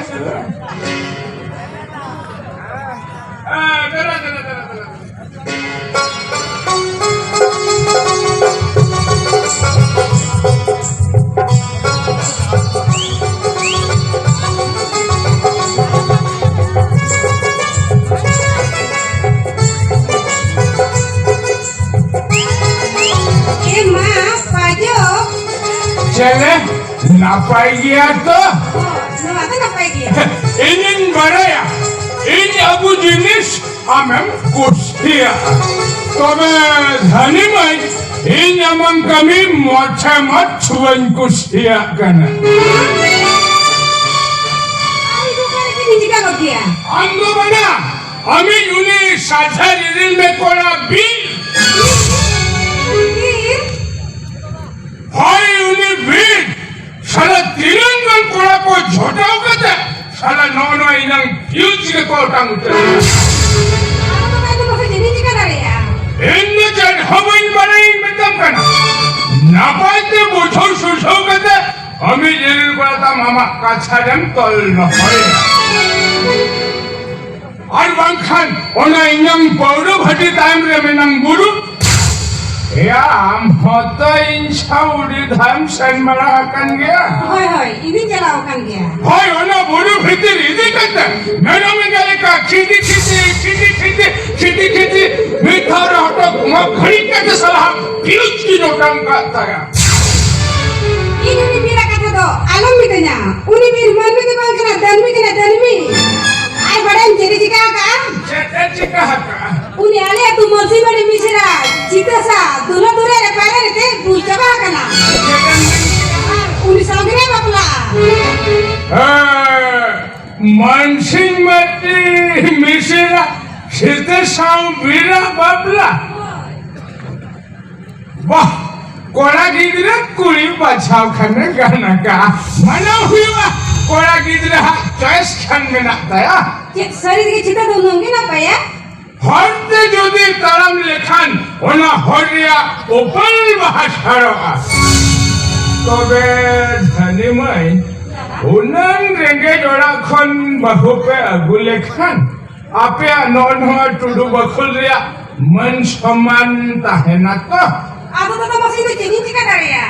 ᱮ ᱢᱟ, ᱯᱟᱡᱚ᱾ ᱪᱮᱞᱮ? ᱱᱟᱯᱟᱭ ᱜᱮᱭᱟ ᱛᱚ? ᱦᱚᱸ, ᱱᱚᱣᱟ ᱫᱚ ᱱᱟᱯᱟᱭ ᱜᱮᱭᱟ᱾ ᱤᱧᱤᱧ ᱵᱟᱲᱟᱭᱟ, ᱤᱧ ᱟᱹᱜᱩ ᱡᱤᱱᱤᱥ ᱟᱢᱮᱢ ᱠᱩᱥᱤᱭᱟᱜᱼᱟ᱾ ᱛᱚᱵᱮ ᱫᱷᱟᱹᱱᱤ ᱢᱟᱹᱭ, ᱤᱧ ᱟᱢᱟᱝ ᱠᱟᱹᱢᱤ ᱢᱚᱪᱟ ᱢᱚᱪ ᱵᱟᱹᱧ ᱠᱩᱥᱤᱭᱟᱜ ᱠᱟᱱᱟ᱾ ᱟᱢ ᱫᱚ ᱚᱠᱟ ᱨᱮ ᱪᱮᱫ ᱤᱧ ᱪᱤᱠᱟ ᱜᱚᱫ ᱠᱮᱭᱟ? ᱟᱢ ᱫᱚ ᱵᱟᱝᱟ, ᱟᱢᱤᱡ ᱩᱱᱤ ᱥᱟᱡᱷᱟ ᱨᱤᱨᱤᱞ ᱢᱮ ᱠᱚᱲᱟ ᱵᱤᱨ᱾ ᱵᱤᱨ? ᱦᱳᱭ, ᱩᱱᱤ ᱵᱤᱨ᱾ ᱥᱟᱞᱟ ᱛᱤᱱᱟᱹᱝ ᱜᱟᱱ ᱠᱚᱲᱟ ᱠᱚ ᱡᱷᱚᱴᱟᱣ ᱠᱟᱛᱮ ᱥᱟᱞᱟ ᱱᱚᱜᱼᱚ ᱱᱚᱣᱟ ᱤᱧᱟᱝ ᱯᱷᱤᱭᱩᱡᱽ ᱜᱮᱠᱚ ᱚᱴᱟᱝ ᱩᱛᱟᱹᱨ ᱮᱱᱟ᱾ ᱟᱫᱚ ᱛᱟᱭᱱᱚᱢ ᱢᱟᱥᱮ ᱪᱮᱫ ᱤᱧ ᱪᱤᱠᱟᱹ ᱫᱟᱲᱮᱭᱟᱜᱼᱟ? ᱤᱧ ᱫᱚ ᱪᱮᱫ ᱦᱚᱸ ᱵᱟᱹᱧ ᱵᱟᱲᱟᱭᱟᱧ ᱢᱮᱛᱟᱢ ᱠᱟᱱᱟ᱾ ᱱᱟᱯᱟᱭ ᱛᱮ ᱵᱩᱡᱷᱟᱹᱣ ᱥᱩᱡᱷᱟᱹᱣ ᱠᱟᱛᱮ ᱟᱢᱤᱡ ᱤᱨᱤᱞ ᱠᱚᱲᱟ ᱛᱟᱢ ᱟᱢᱟᱜ ᱠᱟᱛᱷᱟ ᱨᱮᱢ ᱛᱚᱞ ᱫᱚᱦᱚᱭᱟ᱾ ᱟᱨ ᱵᱟᱝᱠᱷᱟᱱ ᱚᱱᱟ ᱤᱧᱟᱝ ᱯᱟᱹᱣᱨᱟᱹ ᱵᱷᱟᱹᱴᱤ ᱛᱟᱭᱚᱢ ᱨᱮ ᱢᱮᱱᱟᱝ ᱵᱩᱨᱩ, ᱮᱭᱟ, ᱟᱢ ᱦᱚᱸᱛᱚ ᱤᱧ ᱥᱟᱶ ᱩᱰᱤ ᱫᱷᱟᱣᱮᱢ ᱥᱮᱱ ᱵᱟᱲᱟ ᱟᱠᱟᱱ ᱜᱮᱭᱟ᱾ ᱦᱳᱭ, ᱦᱳᱭ, ᱤᱧ ᱫᱩᱧ ᱪᱟᱞᱟᱣ ᱟᱠᱟᱱ ᱜᱮᱭᱟ᱾ ᱦᱳᱭ, ᱚᱱᱟ ᱵᱩᱨᱩ ᱵᱷᱤᱛᱤᱨ ᱤᱫᱤ ᱠᱟᱛᱮ ᱢᱮᱨᱚᱢ ᱮᱸᱜᱟ ᱞᱮᱠᱟ ᱠᱷᱤᱫᱤ ᱠᱷᱤᱫᱤ, ᱠᱷᱤᱫᱤ ᱠᱷᱤᱫᱤ, ᱠᱷᱤᱫᱤ ᱠᱷᱤᱫᱤ, ᱢᱤᱫ ᱫᱷᱟᱣ ᱨᱮ ᱦᱚᱴᱚᱜ ᱢᱟᱜ ᱜᱷᱟᱹᱲᱤᱡ ᱠᱟᱛᱮ ᱥᱟᱞᱟ ᱯᱤᱲᱩᱡ ᱠᱤᱱ ᱚᱴᱟᱝ ᱠᱟᱜ ᱛᱟᱭᱟ᱾ ᱤᱧ ᱩᱱᱤ ᱵᱤᱨᱟᱜ ᱠᱟᱛᱷᱟ ᱫᱚ ᱟᱞᱚᱢ ᱢᱤᱛᱟᱹᱧᱟ᱾ ᱩᱱᱤ ᱵᱤᱨ ᱢᱟᱹᱱᱢᱤ ᱫᱚ ᱵᱟᱝ ᱠᱟᱱᱟ, ᱫᱟᱹᱱᱢᱤ ᱠᱟᱱᱟ, ᱫᱟᱹᱱᱢᱤ᱾ ᱟᱨ ᱵᱟᱲᱟᱭᱟᱢ ᱪᱮᱫ ᱮ ᱪᱤᱠᱟ ᱟᱠᱟᱜᱼᱟ? ᱪᱮᱫ ᱮ ᱪᱤᱠᱟ ᱟᱠᱟᱜᱼᱟ? ᱩᱱᱤ ᱟᱞᱮ ᱟᱹᱛᱩ ᱢᱟᱹᱡᱷᱤ ᱵᱟᱹᱲᱤ ᱢᱤᱥᱨᱟ ᱪᱤᱛᱟᱹ ᱥᱟ ᱫᱩᱞᱦᱟᱹ ᱫᱩᱞᱦᱟᱹ ᱨᱮ ᱯᱟᱭᱨᱟ ᱨᱮᱛᱮ ᱵᱩᱡᱽ ᱪᱟᱵᱟ ᱟᱠᱟᱱᱟ᱾ ᱪᱮᱫ ᱮᱢ ᱢᱮᱱ ᱠᱮᱫᱟ? ᱟᱨ ᱩᱱᱤ ᱥᱟᱶ ᱜᱮᱞᱮ ᱵᱟᱯᱞᱟᱜᱼᱟ᱾ ᱦᱮᱸ, ᱢᱟᱱᱥᱤᱝ ᱢᱟᱹᱨᱰᱤ ᱢᱤᱥᱨᱟ ᱪᱤᱛᱟᱹ ᱥᱟᱶ ᱵᱤᱨᱟ ᱵᱟᱯᱞᱟ? ᱵᱟᱦ, ᱠᱚᱲᱟ ᱜᱤᱫᱽᱨᱟᱹ ᱠᱩᱲᱤ ᱵᱟᱪᱷᱟᱣ ᱠᱷᱟᱱᱮ ᱜᱟᱱ ᱟᱠᱟᱜᱼᱟ᱾ ᱢᱟᱱᱟᱣ ᱦᱩᱭᱩᱜᱼᱟ, ᱠᱚᱲᱟ ᱜᱤᱫᱽᱨᱟᱹ ᱦᱟᱜ choice ᱠᱷᱟᱱ ᱢᱮᱱᱟᱜ ᱛᱟᱭᱟ᱾ ᱪᱮᱫ ᱥᱟᱹᱨᱤ ᱛᱮᱜᱮ ᱪᱤᱛᱟᱹ ᱫᱚ ᱩᱱᱟᱹᱝ ᱜᱮ ᱱᱟᱯᱟᱭᱟ? ᱦᱚᱨ ᱛᱮ ᱡᱩᱫᱤ ᱛᱟᱲᱟᱢ ᱞᱮᱠᱷᱟᱱ ᱚᱱᱟ ᱦᱚᱨ ᱨᱮᱭᱟᱜ ᱩᱯᱟᱹᱞ ᱵᱟᱦᱟ ᱥᱟᱲᱚᱜᱼᱟ᱾ ᱛᱚᱵᱮ ᱫᱷᱟᱹᱱᱤ ᱢᱟᱹᱭ, ᱩᱱᱟᱹᱝ ᱨᱮᱸᱜᱮᱡ ᱚᱲᱟᱜ ᱠᱷᱚᱱ ᱵᱟᱹᱦᱩ ᱯᱮ ᱟᱹᱜᱩ ᱞᱮᱠᱷᱟᱱ ᱟᱯᱮᱭᱟᱜ ᱱᱚᱜᱼᱚ ᱱᱚᱣᱟ ᱴᱩᱰᱩ ᱵᱟᱠᱷᱳᱞ ᱨᱮᱭᱟᱜ ᱢᱟᱹᱱ ᱥᱚᱢᱢᱟᱱ ᱛᱟᱦᱮᱱᱟ ᱛᱚ? ᱟᱫᱚ ᱫᱟᱫᱟ ᱢᱟᱥᱮ ᱤᱧ ᱫᱚ ᱪᱮᱫ ᱤᱧ ᱪᱤᱠᱟᱹ ᱫᱟᱲᱮᱭᱟᱜᱼᱟ?